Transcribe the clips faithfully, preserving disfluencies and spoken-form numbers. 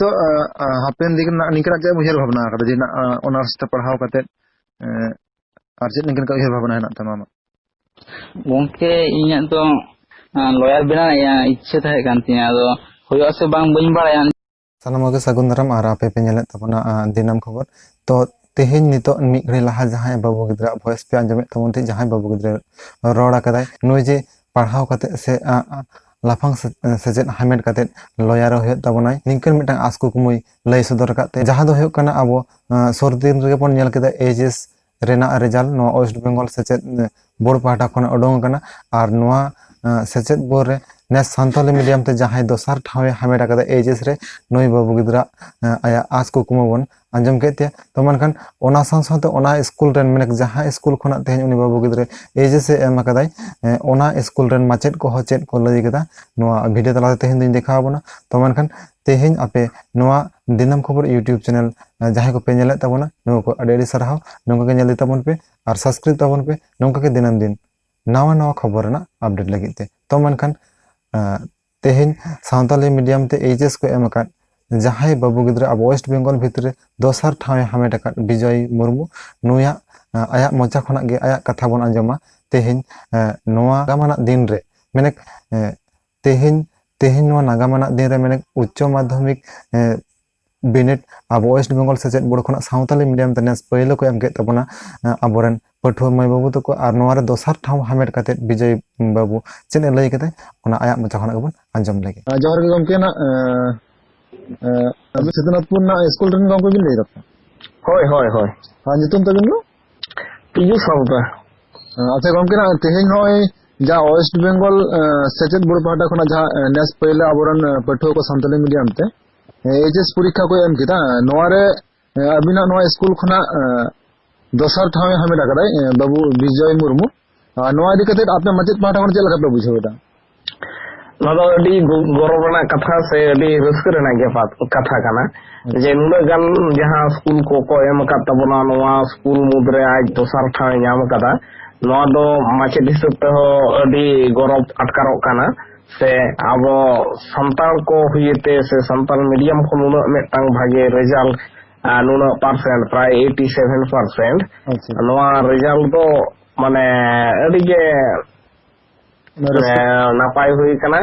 ᱛᱚ, ᱟ, ᱟ, ᱦᱟᱯᱮᱱ ᱫᱤᱱ ᱨᱮᱱᱟᱜ ᱱᱤᱝᱠᱟᱹᱱᱟᱜ ᱪᱮᱫ ᱮᱢ ᱩᱭᱦᱟᱹᱨ ᱵᱷᱟᱵᱽᱱᱟ ᱟᱠᱟᱫᱟ ᱡᱮ ᱱᱟ-, ᱟ, ᱚᱱᱟᱨᱥ ᱛᱮ ᱯᱟᱲᱦᱟᱣ ᱠᱟᱛᱮᱫ, ᱮ, ᱟᱨ ᱪᱮᱫ ᱱᱤᱝᱠᱟᱹᱱᱟᱜ ᱩᱭᱦᱟᱹᱨ ᱵᱷᱟᱵᱽᱱᱟ ᱦᱮᱱᱟᱜ ᱛᱟᱢᱟ ᱟᱢᱟᱜ? ᱜᱚᱝᱠᱮ, ᱤᱧᱟᱹᱜ ᱫᱚ, ᱟ, ᱞᱚᱭᱟᱨ ᱵᱮᱱᱟᱣ ᱨᱮᱭᱟᱜ ᱤᱪᱪᱷᱟᱹ ᱛᱟᱦᱮᱸ ᱠᱟᱱ ᱛᱤᱧᱟᱹ, ᱟᱫᱚ ᱦᱩᱭᱩᱜᱼᱟ ᱥᱮ ᱵᱟᱝ ᱵᱟᱹᱧ ᱵᱟᱲᱟᱭᱟ᱾ ᱥᱟᱱᱟᱢ ᱠᱚᱜᱮ ᱥᱟᱹᱜᱩᱱ ᱫᱟᱨᱟᱢ, ᱟᱨ ᱟᱯᱮ ᱯᱮ ᱧᱮᱞᱮᱫ ᱛᱟᱵᱚᱱᱟ, ᱟ, ᱫᱤᱱᱟᱹᱢ ᱠᱷᱚᱵᱚᱨ᱾ ᱛᱚ, ᱛᱮᱦᱮᱧ ᱱᱤᱛᱚᱜ ᱢᱤᱫ ᱜᱷᱟᱹᱲᱤ ᱞᱟᱦᱟ ᱡᱟᱦᱟᱸᱭ ᱵᱟᱹᱵᱩ ᱜᱤᱫᱽᱨᱟᱹᱣᱟᱜ voice ᱯᱮ ᱟᱸᱡᱚᱢᱮᱫ ᱛᱟᱵᱚᱱ ᱛᱟᱦᱮᱸᱫ, ᱡᱟᱦᱟᱸᱭ ᱵᱟᱹᱵᱩ ᱜᱤᱫᱽᱨᱟᱹ ᱨᱚᱲ ᱟᱠᱟᱫᱟᱭ, ᱱᱩᱭ ᱡᱮ ᱯᱟᱲᱦᱟᱣ ᱠᱟᱛᱮᱫ ᱥᱮ, ᱟ, ᱟ, ᱞᱟᱯᱷᱟᱝ ᱥᱮ-, ᱥᱮᱪᱮᱫ ᱦᱟᱢᱮᱴ ᱠᱟᱛᱮᱫ ᱞᱚᱭᱟᱨ ᱦᱩᱭᱩᱜ ᱛᱟᱵᱚᱱᱟᱭ, ᱱᱤᱝᱠᱟᱹᱱ ᱢᱤᱫᱴᱟᱝ ᱟᱸᱥ ᱠᱩᱠᱢᱩᱭ ᱞᱟᱹᱭ ᱥᱚᱫᱚᱨ ᱟᱠᱟᱫ ᱛᱮ, ᱡᱟᱦᱟᱸ ᱫᱚ ᱦᱩᱭᱩᱜ ᱠᱟᱱᱟ ᱟᱵᱚ, ᱟ, ᱥᱩᱨ ᱫᱤᱱ ᱨᱮᱜᱮ ᱵᱚᱱ ᱧᱮᱞ ᱠᱮᱫᱟ ᱮᱭᱤᱪ ᱮᱥ ᱨᱮᱱᱟᱜ ᱨᱮᱡᱟᱞᱴ ᱱᱚᱣᱟ ᱳᱭᱮᱥᱴ ᱵᱮᱝᱜᱚᱞ ᱥᱮᱪᱮᱫ, ᱮ, ᱵᱳᱨᱰ ᱯᱟᱦᱴᱟ ᱠᱷᱚᱱ ᱩᱰᱩᱝ ᱟᱠᱟᱱᱟ᱾ ᱟᱨ ᱱᱚᱣᱟ, ᱮ, ᱥᱮᱪᱮᱫ ᱵᱳᱨᱰ ᱨᱮ ᱱᱮᱥ ᱥᱟᱱᱛᱟᱞᱤ ᱢᱤᱰᱤᱭᱟᱢ ᱛᱮ ᱡᱟᱦᱟᱸᱭ ᱫᱚᱥᱟᱨ ᱴᱷᱟᱶ ᱮ ᱦᱟᱢᱮᱴ ᱟᱠᱟᱫᱟ ᱮᱭᱤᱪ ᱮᱥ ᱨᱮ, ᱱᱩᱭ ᱵᱟᱹᱵᱩ ᱜᱤᱫᱽᱨᱟᱹ, ᱮ, ᱟᱭᱟᱜ ᱟᱸᱥ ᱠᱩᱠᱢᱩ ᱵᱚᱱ ᱟᱸᱡᱚᱢ ᱠᱮᱫ ᱛᱟᱭᱟ᱾ ᱛᱚ ᱢᱮᱱᱠᱷᱟᱱ ᱚᱱᱟ ᱥᱟᱶ ᱥᱟᱶᱛᱮ ᱚᱱᱟ ᱥᱠᱩᱞ ᱨᱮᱱ, ᱢᱟᱱᱮ ᱡᱟᱦᱟᱸ ᱥᱠᱩᱞ ᱠᱷᱚᱱᱟᱜ ᱛᱮᱦᱮᱧ ᱩᱱᱤ ᱵᱟᱹᱵᱩ ᱜᱤᱫᱽᱨᱟᱹ ᱮᱭᱤᱪ ᱮᱥ ᱮ ᱮᱢ ᱟᱠᱟᱫᱟᱭ, ᱮ, ᱚᱱᱟ ᱥᱠᱩᱞ ᱨᱮᱱ ᱢᱟᱪᱮᱫ ᱠᱚᱦᱚᱸ ᱪᱮᱫ ᱠᱚ ᱞᱟᱹᱭ ᱠᱮᱫᱟ, ᱱᱚᱣᱟ ᱵᱷᱤᱰᱤᱭᱳ ᱛᱟᱞᱟᱛᱮ ᱛᱮᱦᱮᱧ ᱫᱚᱧ ᱫᱮᱠᱷᱟᱣ ᱟᱵᱚᱱᱟ᱾ ᱛᱚ ᱢᱮᱱᱠᱷᱟᱱ ᱛᱮᱦᱮᱧ ᱟᱯᱮ ᱱᱚᱣᱟ ᱫᱤᱱᱟᱹᱢ ᱠᱷᱚᱵᱚᱨ YouTube ᱪᱮᱱᱮᱞ, ᱮ, ᱡᱟᱦᱟᱸᱭ ᱠᱚᱯᱮ ᱧᱮᱞᱮᱫ ᱛᱟᱵᱚᱱᱟ, ᱱᱩᱠᱩ ᱠᱚ ᱟᱹᱰᱤ ᱟᱹᱰᱤ ᱥᱟᱨᱦᱟᱣ᱾ ᱱᱚᱝᱠᱟ ᱜᱮ ᱧᱮᱞ ᱤᱫᱤ ᱛᱟᱵᱚᱱ ᱯᱮ ᱟᱨ ᱥᱟᱵᱥᱠᱨᱟᱭᱤᱵ ᱛᱟᱵᱚᱱ ᱯᱮ, ᱱᱚᱝᱠᱟ ᱜᱮ ᱫᱤᱱᱟᱹᱢ ᱫᱤᱱ ᱱᱟᱣᱟ ᱱᱟᱣᱟ ᱠᱷᱚᱵᱚᱨ ᱨᱮᱱᱟᱜ ᱟᱯᱰᱮᱴ ᱞᱟᱹᱜᱤᱫ ᱛᱮ᱾ ᱛᱚ ᱢᱮᱱᱠᱷᱟᱱ, ᱮ, ᱛᱮᱦᱮᱧ ᱥᱟᱱᱛᱟᱞᱤ ᱢᱤᱰᱤᱭᱟᱢ ᱛᱮ ᱮᱭᱤᱪ ᱮᱥ ᱠᱚ ᱮᱢ ᱟᱠᱟᱫ ᱡᱟᱦᱟᱸᱭ ᱵᱟᱹᱵᱩ ᱜᱤᱫᱽᱨᱟᱹ ᱟᱵᱚ ᱳᱭᱮᱥᱴ ᱵᱮᱝᱜᱚᱞ ᱵᱷᱤᱛᱨᱤ ᱨᱮ ᱫᱚᱥᱟᱨ ᱴᱷᱟᱶ ᱮ ᱦᱟᱢᱮᱴ ᱟᱠᱟᱫ ᱵᱤᱡᱚᱭ ᱢᱩᱨᱢᱩ, ᱱᱩᱭᱟᱜ, ᱮ, ᱟᱭᱟᱜ ᱢᱚᱪᱟ ᱠᱷᱚᱱᱟᱜ ᱜᱮ ᱟᱭᱟᱜ ᱠᱟᱛᱷᱟ ᱵᱚᱱ ᱟᱸᱡᱚᱢᱟ᱾ ᱛᱮᱦᱮᱧ, ᱮ, ᱱᱚᱣᱟ ᱱᱟᱜᱟᱢ ᱟᱱᱟᱜ ᱫᱤᱱ ᱨᱮ, ᱢᱮᱱᱮᱠ, ᱮ, ᱛᱮᱦᱮᱧ, ᱛᱮᱦᱮᱧ ᱱᱚᱣᱟ ᱱᱟᱜᱟᱢ ᱟᱱᱟᱜ ᱫᱤᱱ ᱨᱮ, ᱢᱮᱱᱮᱠ ᱩᱪᱪᱚ ᱢᱟᱫᱽᱫᱷᱚᱢᱤᱠ, ᱮ, ᱵᱤᱱᱤᱰ ᱟᱵᱚ ᱳᱭᱮᱥᱴ ᱵᱮᱝᱜᱚᱞ ᱥᱮᱪᱮᱫ ᱵᱳᱨᱰ ᱠᱷᱚᱱᱟᱜ ᱥᱟᱶᱛᱟᱞᱤ ᱢᱤᱰᱤᱭᱟᱢ ᱛᱮ ᱱᱮᱥ ᱯᱳᱭᱞᱳ ᱠᱚ ᱮᱢ ᱠᱮᱫ ᱛᱟᱵᱚᱱᱟ, ᱮ, ᱟᱵᱚᱨᱮᱱ ᱯᱟᱹᱴᱷᱩᱣᱟᱹ ᱢᱟᱹᱭ ᱵᱟᱹᱵᱩ ᱛᱟᱠᱚ᱾ ᱟᱨ ᱱᱚᱣᱟ ᱨᱮ ᱫᱚᱥᱟᱨ ᱴᱷᱟᱶ ᱦᱟᱢᱮᱴ ᱠᱟᱛᱮᱫ ᱵᱤᱡᱚᱭ ᱵᱟᱹᱵᱩ ᱪᱮᱫ ᱮ ᱞᱟᱹᱭ ᱠᱮᱫᱟᱭ, ᱚᱱᱟ ᱟᱭᱟᱜ ᱢᱚᱪᱟ ᱠᱷᱚᱱᱟᱜ ᱜᱮᱵᱚᱱ ᱟᱸᱡᱚᱢ ᱞᱮᱜᱮ᱾ ᱟᱸ, ᱡᱚᱦᱟᱨ ᱜᱮ ᱜᱚᱢᱠᱮ, ᱱᱟᱜ, ᱮᱸ, ᱮᱸ, ᱟᱹᱵᱤᱱ ᱥᱤᱫᱷᱩᱱᱟᱛᱷᱯᱩᱨ ᱨᱮᱱᱟᱜ ᱥᱠᱩᱞ ᱨᱮᱱ ᱜᱚᱢᱠᱮ ᱵᱤᱱ ᱞᱟᱹᱭ ᱫᱟ ᱛᱚ? ᱦᱳᱭ, ᱦᱳᱭ, ᱦᱳᱭ᱾ ᱟᱨ ᱧᱩᱛᱩᱢ ᱛᱟᱵᱤᱱ ᱫᱚ? ᱯᱤᱭᱩᱥ ᱦᱟᱸᱥᱫᱟ᱾ ᱟᱸ, ᱟᱪᱪᱷᱟ ᱜᱚᱢᱠᱮ, ᱱᱟᱜ ᱛᱮᱦᱮᱧ ᱱᱚᱜᱼᱚᱭ ᱡᱟᱦᱟᱸ ᱳᱭᱮᱥᱴ ᱵᱮᱝᱜᱚᱞ, ᱮᱸ, ᱥᱮᱪᱮᱫ ᱵᱳᱨᱰ ᱯᱟᱦᱴᱟ ᱠᱷᱚᱱᱟᱜ ᱡᱟᱦᱟᱸ, ᱮᱸ, ᱱᱮᱥ ᱯᱳᱭᱞᱳ ᱟᱵᱚᱨᱮᱱ, ᱮᱸ, ᱯᱟᱹᱴᱷᱩᱣᱟᱹ ᱠᱚ ᱥᱟᱱᱛᱟᱞᱤ ᱢᱤᱰᱤᱭᱟᱢ ᱛᱮ, ᱮᱸ, ᱮᱭᱤᱪ ᱮᱥ ᱯᱚᱨᱤᱠᱠᱷᱟ ᱠᱚ ᱮᱢ ᱠᱮᱫᱟ, ᱱᱚᱣᱟ ᱨᱮ, ᱮᱸ, ᱟᱹᱵᱤᱱᱟᱜ ᱱᱚᱣᱟ ᱥᱠᱩᱞ ᱠᱷᱚᱱᱟᱜ, ᱮᱸ, ᱫᱚᱥᱟᱨ ᱴᱷᱟᱶ ᱮ ᱦᱟᱢᱮᱴ ᱟᱠᱟᱫᱟᱭ, ᱮᱸ, ᱵᱟᱹᱵᱩ ᱵᱤᱡᱚᱭ ᱢᱩᱨᱢᱩ᱾ ᱟᱨ ᱱᱚᱣᱟ ᱤᱫᱤ ᱠᱟᱛᱮ ᱟᱯᱮ ᱢᱟᱪᱮᱫ ᱯᱟᱦᱴᱟ ᱠᱷᱚᱱ ᱪᱮᱫ ᱞᱮᱠᱟ ᱯᱮ ᱵᱩᱡᱷᱟᱹᱣ ᱮᱫᱟ? ᱱᱚᱣᱟ ᱫᱚ ᱟᱹᱰᱤ ᱜᱚ-, ᱜᱚᱨᱚᱵᱽ ᱨᱮᱱᱟᱜ ᱠᱟᱛᱷᱟ ᱥᱮ ᱟᱹᱰᱤ ᱨᱟᱹᱥᱠᱟᱹ ᱨᱮᱱᱟᱜ ᱜᱮ ᱯᱟᱛ-, ᱠᱟᱛᱷᱟ ᱠᱟᱱᱟ᱾ ᱟᱪᱪᱷᱟ᱾ ᱡᱮ ᱱᱩᱱᱟᱹᱜ ᱜᱟᱱ ᱡᱟᱦᱟᱸ ᱥᱠᱩᱞ ᱠᱚᱠᱚ ᱮᱢ ᱟᱠᱟᱫ ᱛᱟᱵᱚᱱᱟ, ᱱᱚᱣᱟ ᱥᱠᱩᱞ ᱢᱩᱫᱽᱨᱮ ᱟᱡ ᱫᱚᱥᱟᱨ ᱴᱷᱟᱶ ᱮ ᱧᱟᱢ ᱟᱠᱟᱫᱟ, ᱱᱚᱣᱟ ᱫᱚ ᱢᱟᱪᱮᱫ ᱦᱤᱥᱟᱹᱵ ᱛᱮᱦᱚᱸ ᱟᱹᱰᱤ ᱜᱚᱨᱚᱵᱽ ᱟᱴᱠᱟᱨᱚᱜ ᱠᱟᱱᱟ᱾ ᱥᱮ ᱟᱵᱚ ᱥᱟᱱᱛᱟᱲ ᱠᱚ ᱦᱩᱭᱮᱛᱮ ᱥᱮ ᱥᱟᱱᱛᱟᱲ ᱢᱤᱰᱤᱭᱟᱢ ᱠᱷᱚᱱ ᱱᱩᱱᱟᱹᱜ ᱢᱤᱫᱴᱟᱝ ᱵᱷᱟᱜᱮ ᱨᱮᱡᱟᱞᱴ, ᱟᱨ ᱱᱩᱱᱟᱹᱜ ᱯᱟᱨᱥᱮᱱᱴ, ᱯᱨᱟᱭ ᱮᱭᱤᱴᱤ ᱥᱮᱵᱷᱮᱱ ᱯᱟᱨᱥᱮᱱᱴ, ᱟᱪᱪᱷᱟ᱾ ᱱᱚᱣᱟ ᱨᱮᱡᱟᱞᱴ ᱫᱚ ᱢᱟᱱᱮ ᱟᱹᱰᱤ ᱜᱮ ᱢᱟᱱᱮ ᱨᱟᱹᱥᱠᱟᱹ᱾ ᱮᱸ, ᱱᱟᱯᱟᱭ ᱦᱩᱭ ᱠᱟᱱᱟ᱾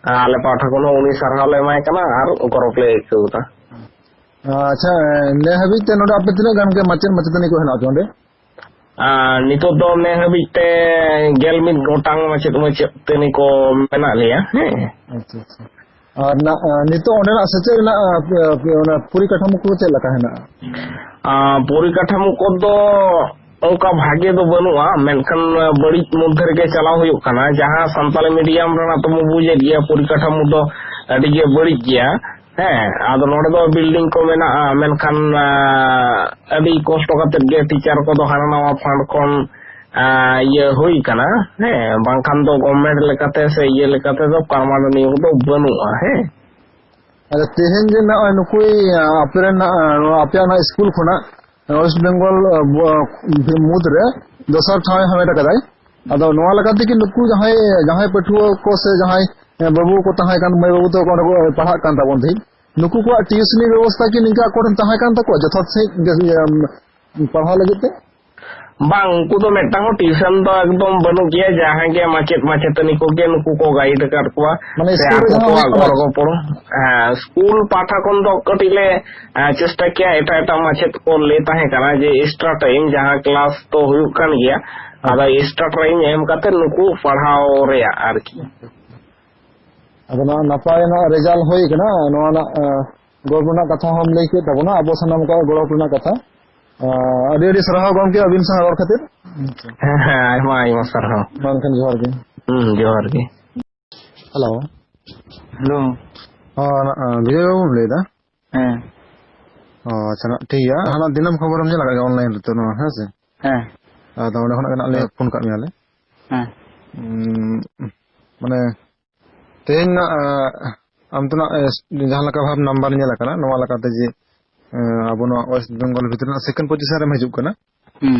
ᱟᱞᱮ ᱯᱟᱦᱴᱟ ᱠᱷᱚᱱ ᱦᱚᱸ ᱩᱱᱤ ᱥᱟᱨᱦᱟᱣ ᱞᱮ ᱮᱢᱟᱭ ᱠᱟᱱᱟ ᱟᱨ ᱜᱚᱨᱚᱵᱽ ᱞᱮ ᱟᱹᱭᱠᱟᱹᱣ ᱮᱫᱟ᱾ ᱟᱪᱪᱷᱟ, ᱱᱮ ᱦᱟᱹᱵᱤᱡ ᱛᱮ ᱱᱚᱰᱮ ᱟᱯᱮ ᱛᱤᱱᱟᱹᱜ ᱜᱟᱱ ᱜᱮ ᱢᱟᱪᱮᱫ ᱢᱟᱪᱮᱛᱟᱹᱱᱤ ᱠᱚ ᱦᱮᱱᱟᱜ ᱯᱮ ᱚᱸᱰᱮ? ᱟᱨ ᱱᱤᱛᱚᱜ ᱫᱚ ᱱᱮ ᱦᱟᱹᱵᱤᱡ ᱛᱮ ᱜᱮᱞ ᱢᱤᱫ ᱜᱚᱴᱟᱝ ᱢᱟᱪᱮᱫ ᱢᱟᱪᱮᱛᱟᱹᱱᱤ ᱠᱚ ᱢᱮᱱᱟᱜ ᱞᱮᱭᱟ, ᱦᱮᱸ᱾ ᱟᱪᱪᱷᱟ, ᱟᱪᱪᱷᱟ᱾ ᱟᱨ ᱱᱟ-, ᱱᱤᱛᱚᱜ ᱚᱸᱰᱮᱱᱟᱜ ᱥᱮᱪᱮᱫ ᱨᱮᱱᱟᱜ, ᱟ, ᱚᱱᱟ ᱯᱚᱨᱤᱠᱟᱴᱷᱟᱢᱳ ᱠᱚ ᱪᱮᱫ ᱞᱮᱠᱟ ᱦᱮᱱᱟᱜᱼᱟ? ᱟᱨ ᱯᱚᱨᱤᱠᱟᱴᱷᱟᱢᱳ ᱠᱚᱫᱚ ᱚᱱᱠᱟ ᱵᱷᱟᱜᱮ ᱫᱚ ᱵᱟᱹᱱᱩᱜᱼᱟ, ᱢᱮᱱᱠᱷᱟᱱ ᱵᱟᱹᱲᱤᱡ ᱢᱚᱫᱽᱫᱷᱮ ᱨᱮᱜᱮ ᱪᱟᱞᱟᱣ ᱦᱩᱭᱩᱜ ᱠᱟᱱᱟ᱾ ᱡᱟᱦᱟᱸ ᱥᱟᱱᱛᱟᱲᱤ ᱢᱤᱰᱤᱭᱟᱢ ᱨᱮᱱᱟᱜ ᱛᱚᱵᱚ ᱵᱩᱡᱮᱫ ᱜᱮᱭᱟ, ᱯᱚᱨᱤᱠᱟᱴᱷᱟᱢᱳ ᱫᱚ ᱟᱹᱰᱤ ᱜᱮ ᱵᱟᱹᱲᱤᱡ ᱜᱮᱭᱟ᱾ ᱦᱮᱸ, ᱟᱫᱚ ᱱᱚᱰᱮ ᱫᱚ ᱵᱤᱞᱰᱤᱝ ᱠᱚ ᱢᱮᱱᱟᱜᱼᱟ, ᱢᱮᱱᱠᱷᱟᱱ, ᱟ, ᱟᱹᱰᱤ ᱠᱚᱥᱴᱚ ᱠᱟᱛᱮᱫ ᱜᱮ ᱴᱤᱪᱟᱨ ᱠᱚᱫᱚ ᱦᱟᱱᱟ ᱱᱟᱣᱟ ᱯᱷᱟᱱᱰ ᱠᱷᱚᱱ, ᱟ, ᱤᱭᱟᱹ ᱦᱩᱭ ᱠᱟᱱᱟ᱾ ᱦᱮᱸ, ᱵᱟᱝᱠᱷᱟᱱ ᱫᱚ ᱜᱚᱵᱷᱢᱮᱱᱴ ᱞᱮᱠᱟᱛᱮ ᱥᱮ ᱤᱭᱟᱹ ᱞᱮᱠᱟᱛᱮ ᱫᱚ ᱯᱟᱨᱢᱟᱱᱮᱱᱴ ᱱᱤᱭᱚᱢ ᱫᱚ ᱵᱟᱹᱱᱩᱜᱼᱟ᱾ ᱦᱮᱸ᱾ ᱟᱪᱪᱷᱟ, ᱛᱮᱦᱮᱧ ᱡᱮ ᱱᱚᱜᱼᱚᱭ ᱱᱩᱠᱩᱭ, ᱟ, ᱟᱯᱮ ᱨᱮᱱ, ᱟ, ᱱᱚᱣᱟ ᱟᱯᱮᱭᱟᱜ ᱚᱱᱟ ᱥᱠᱩᱞ ᱠᱷᱚᱱᱟᱜ ᱳᱭᱮᱥᱴ ᱵᱮᱝᱜᱚᱞ, ᱟ, ᱵᱚ-, ᱢᱩᱫᱽ ᱨᱮ ᱫᱚᱥᱟᱨ ᱴᱷᱟᱶ ᱮ ᱦᱟᱢᱮᱴ ᱟᱠᱟᱫᱟᱭ, ᱟᱫᱚ ᱱᱚᱣᱟ ᱞᱮᱠᱟᱛᱮ ᱠᱤ ᱱᱩᱠᱩ ᱡᱟᱦᱟᱸᱭ, ᱡᱟᱦᱟᱸᱭ ᱯᱟᱹᱴᱷᱩᱣᱟᱹ ᱠᱚ ᱥᱮ ᱡᱟᱦᱟᱸᱭ, ᱮ, ᱵᱟᱹᱵᱩ ᱠᱚ ᱛᱟᱦᱮᱸ ᱠᱟᱱ, ᱢᱟᱹᱭ ᱵᱟᱹᱵᱩ ᱛᱟᱠᱚ ᱚᱸᱰᱮ ᱠᱚ ᱯᱟᱲᱦᱟᱜ ᱠᱟᱱ ᱛᱟᱵᱚᱱ ᱛᱟᱦᱮᱸᱫ, ᱱᱩᱠᱩ ᱠᱚᱣᱟᱜ ᱴᱤᱭᱩᱥᱚᱱᱤ ᱵᱮᱵᱚᱥᱛᱷᱟ ᱠᱤ ᱱᱤᱝᱠᱟ ᱟᱠᱚ ᱴᱷᱮᱱ ᱛᱟᱦᱮᱸ ᱠᱟᱱ ᱛᱟᱠᱚᱣᱟ ᱡᱚᱛᱷᱟᱛ ᱥᱟᱺᱦᱤᱡ ᱜᱮ, ᱤᱭᱟᱹ, ᱯᱟᱲᱦᱟᱣ ᱞᱟᱹᱜᱤᱫ ᱛᱮ? ᱵᱟᱝ, ᱩᱱᱠᱩ ᱫᱚ ᱢᱤᱫᱴᱟᱝ ᱦᱚᱸ ᱴᱤᱭᱩᱥᱚᱱ ᱫᱚ ᱮᱠᱫᱚᱢ ᱵᱟᱹᱱᱩᱜ ᱜᱮᱭᱟ, ᱡᱟᱦᱟᱸ ᱜᱮ ᱢᱟᱪᱮᱫ ᱢᱟᱪᱮᱛᱟᱹᱱᱤ ᱠᱚᱜᱮ ᱱᱩᱠᱩ ᱠᱚ ᱜᱟᱭᱤᱰ ᱟᱠᱟᱫ ᱠᱚᱣᱟ᱾ ᱢᱟᱱᱮ ᱥᱮ ᱥᱠᱩᱞ ᱨᱮ ᱟᱠᱚ ᱡᱟᱦᱟᱸ ᱠᱚᱣᱟᱜ ᱦᱩᱭᱩᱜ ᱠᱟᱱᱟ? ᱜᱚᱲᱚ ᱜᱚᱯᱚᱲᱚ᱾ ᱦᱮᱸ, ᱥᱠᱩᱞ ᱯᱟᱦᱴᱟ ᱠᱷᱚᱱ ᱫᱚ ᱠᱟᱹᱴᱤᱡ ᱞᱮ, ᱮ, ᱪᱮᱥᱴᱟ ᱠᱮᱭᱟ, ᱮᱴᱟᱜ ᱮᱴᱟᱜ ᱢᱟᱪᱮᱫ ᱠᱚ ᱞᱟᱹᱭ ᱛᱟᱦᱮᱸ ᱠᱟᱱᱟ ᱡᱮ ᱮᱠᱥᱴᱨᱟ ᱴᱟᱭᱤᱢ ᱡᱟᱦᱟᱸ ᱠᱞᱟᱥ ᱛᱚ ᱦᱩᱭᱩᱜ ᱠᱟᱱ ᱜᱮᱭᱟ, ᱟᱫᱚ ᱮᱠᱥᱴᱨᱟ ᱴᱟᱭᱤᱢ ᱮᱢ ᱠᱟᱛᱮ ᱱᱩᱠᱩ ᱯᱟᱲᱦᱟᱣ ᱨᱮᱭᱟᱜ ᱟᱨᱠᱤ᱾ ᱟᱫᱚ ᱱᱚᱣᱟ ᱱᱟᱯᱟᱭ ᱱᱟᱜ ᱨᱮᱡᱟᱞᱴ ᱦᱩᱭ ᱠᱟᱱᱟ, ᱱᱚᱣᱟ ᱱᱟᱜ, ᱮ, ᱜᱚᱨᱵ ᱨᱮᱱᱟᱜ ᱠᱟᱛᱷᱟ ᱦᱚᱸᱢ ᱞᱟᱹᱭ ᱠᱮᱫ ᱛᱟᱵᱚᱱᱟ, ᱟᱵᱚ ᱥᱟᱱᱟᱢ ᱠᱚᱣᱟᱜ ᱜᱚᱨᱚᱵ ᱨᱮᱱᱟᱜ ᱠᱟᱛᱷᱟ᱾ ᱮ, ᱟᱹᱰᱤ ᱟᱹᱰᱤ ᱥᱟᱨᱦᱟᱣ ᱜᱚᱢᱠᱮ, ᱟᱹᱵᱤᱱ ᱥᱟᱶ ᱨᱚᱲ ᱠᱷᱟᱹᱛᱤᱨ᱾ ᱦᱮᱸ, ᱦᱮᱸ, ᱟᱭᱢᱟ ᱟᱭᱢᱟ ᱥᱟᱨᱦᱟᱣ᱾ ᱢᱟ ᱮᱱᱠᱷᱟᱱ ᱡᱚᱦᱟᱨ ᱜᱮ᱾ ᱦᱩᱸ, ᱡᱚᱦᱟᱨ ᱜᱮ᱾ ᱦᱮᱞᱳ᱾ ᱦᱮᱞᱳ᱾ ᱦᱚᱸ, ᱚᱱᱟ, ᱟ, ᱵᱤᱡᱚᱭ ᱵᱟᱹᱵᱩᱢ ᱞᱟᱹᱭᱫᱟ? ᱦᱮᱸ᱾ ᱚ, ᱟᱪᱪᱷᱟ, ᱱᱟ-, ᱴᱷᱤᱠ ᱜᱮᱭᱟ᱾ ᱦᱟᱱᱟ ᱫᱤᱱᱟᱹᱢ ᱠᱷᱚᱵᱚᱨᱮᱢ ᱧᱮᱞ ᱟᱠᱟᱫ ᱜᱮᱭᱟ ᱚᱱᱞᱟᱭᱤᱱ ᱨᱮᱛᱚ ᱱᱚᱣᱟ, ᱦᱮᱸ ᱥᱮ? ᱦᱮᱸ᱾ ᱟᱫᱚ ᱚᱸᱰᱮ ᱠᱷᱚᱱᱟᱜ ᱜᱮ ᱱᱟᱜ ᱞᱮ ᱦᱮᱸ᱾ ᱯᱷᱳᱱ ᱠᱟᱜ ᱢᱮᱭᱟᱞᱮ᱾ ᱦᱮᱸ᱾ ᱩᱸ, ᱢᱟᱱᱮ, ᱛᱮᱦᱮᱧ ᱱᱟᱜ, ᱟ, ᱟᱢ ᱛᱚ ᱱᱟᱜ, ᱮ, ᱡᱟᱦᱟᱸ ᱞᱮᱠᱟ ᱵᱷᱟᱵᱽ ᱱᱟᱢᱵᱟᱨ ᱧᱮᱞ ᱟᱠᱟᱱᱟ, ᱱᱚᱣᱟ ᱞᱮᱠᱟᱛᱮ ᱡᱮ, ᱮ, ᱟᱵᱚ ᱱᱚᱣᱟ ᱣᱮᱥᱴ ᱵᱮᱝᱜᱚᱞ ᱵᱷᱤᱛᱨᱤ ᱨᱮᱱᱟᱜ ᱥᱮᱠᱮᱱᱰ ᱯᱚᱡᱤᱥᱚᱱ ᱨᱮᱢ ᱦᱤᱡᱩᱜ ᱠᱟᱱᱟ᱾ ᱦᱩᱸ᱾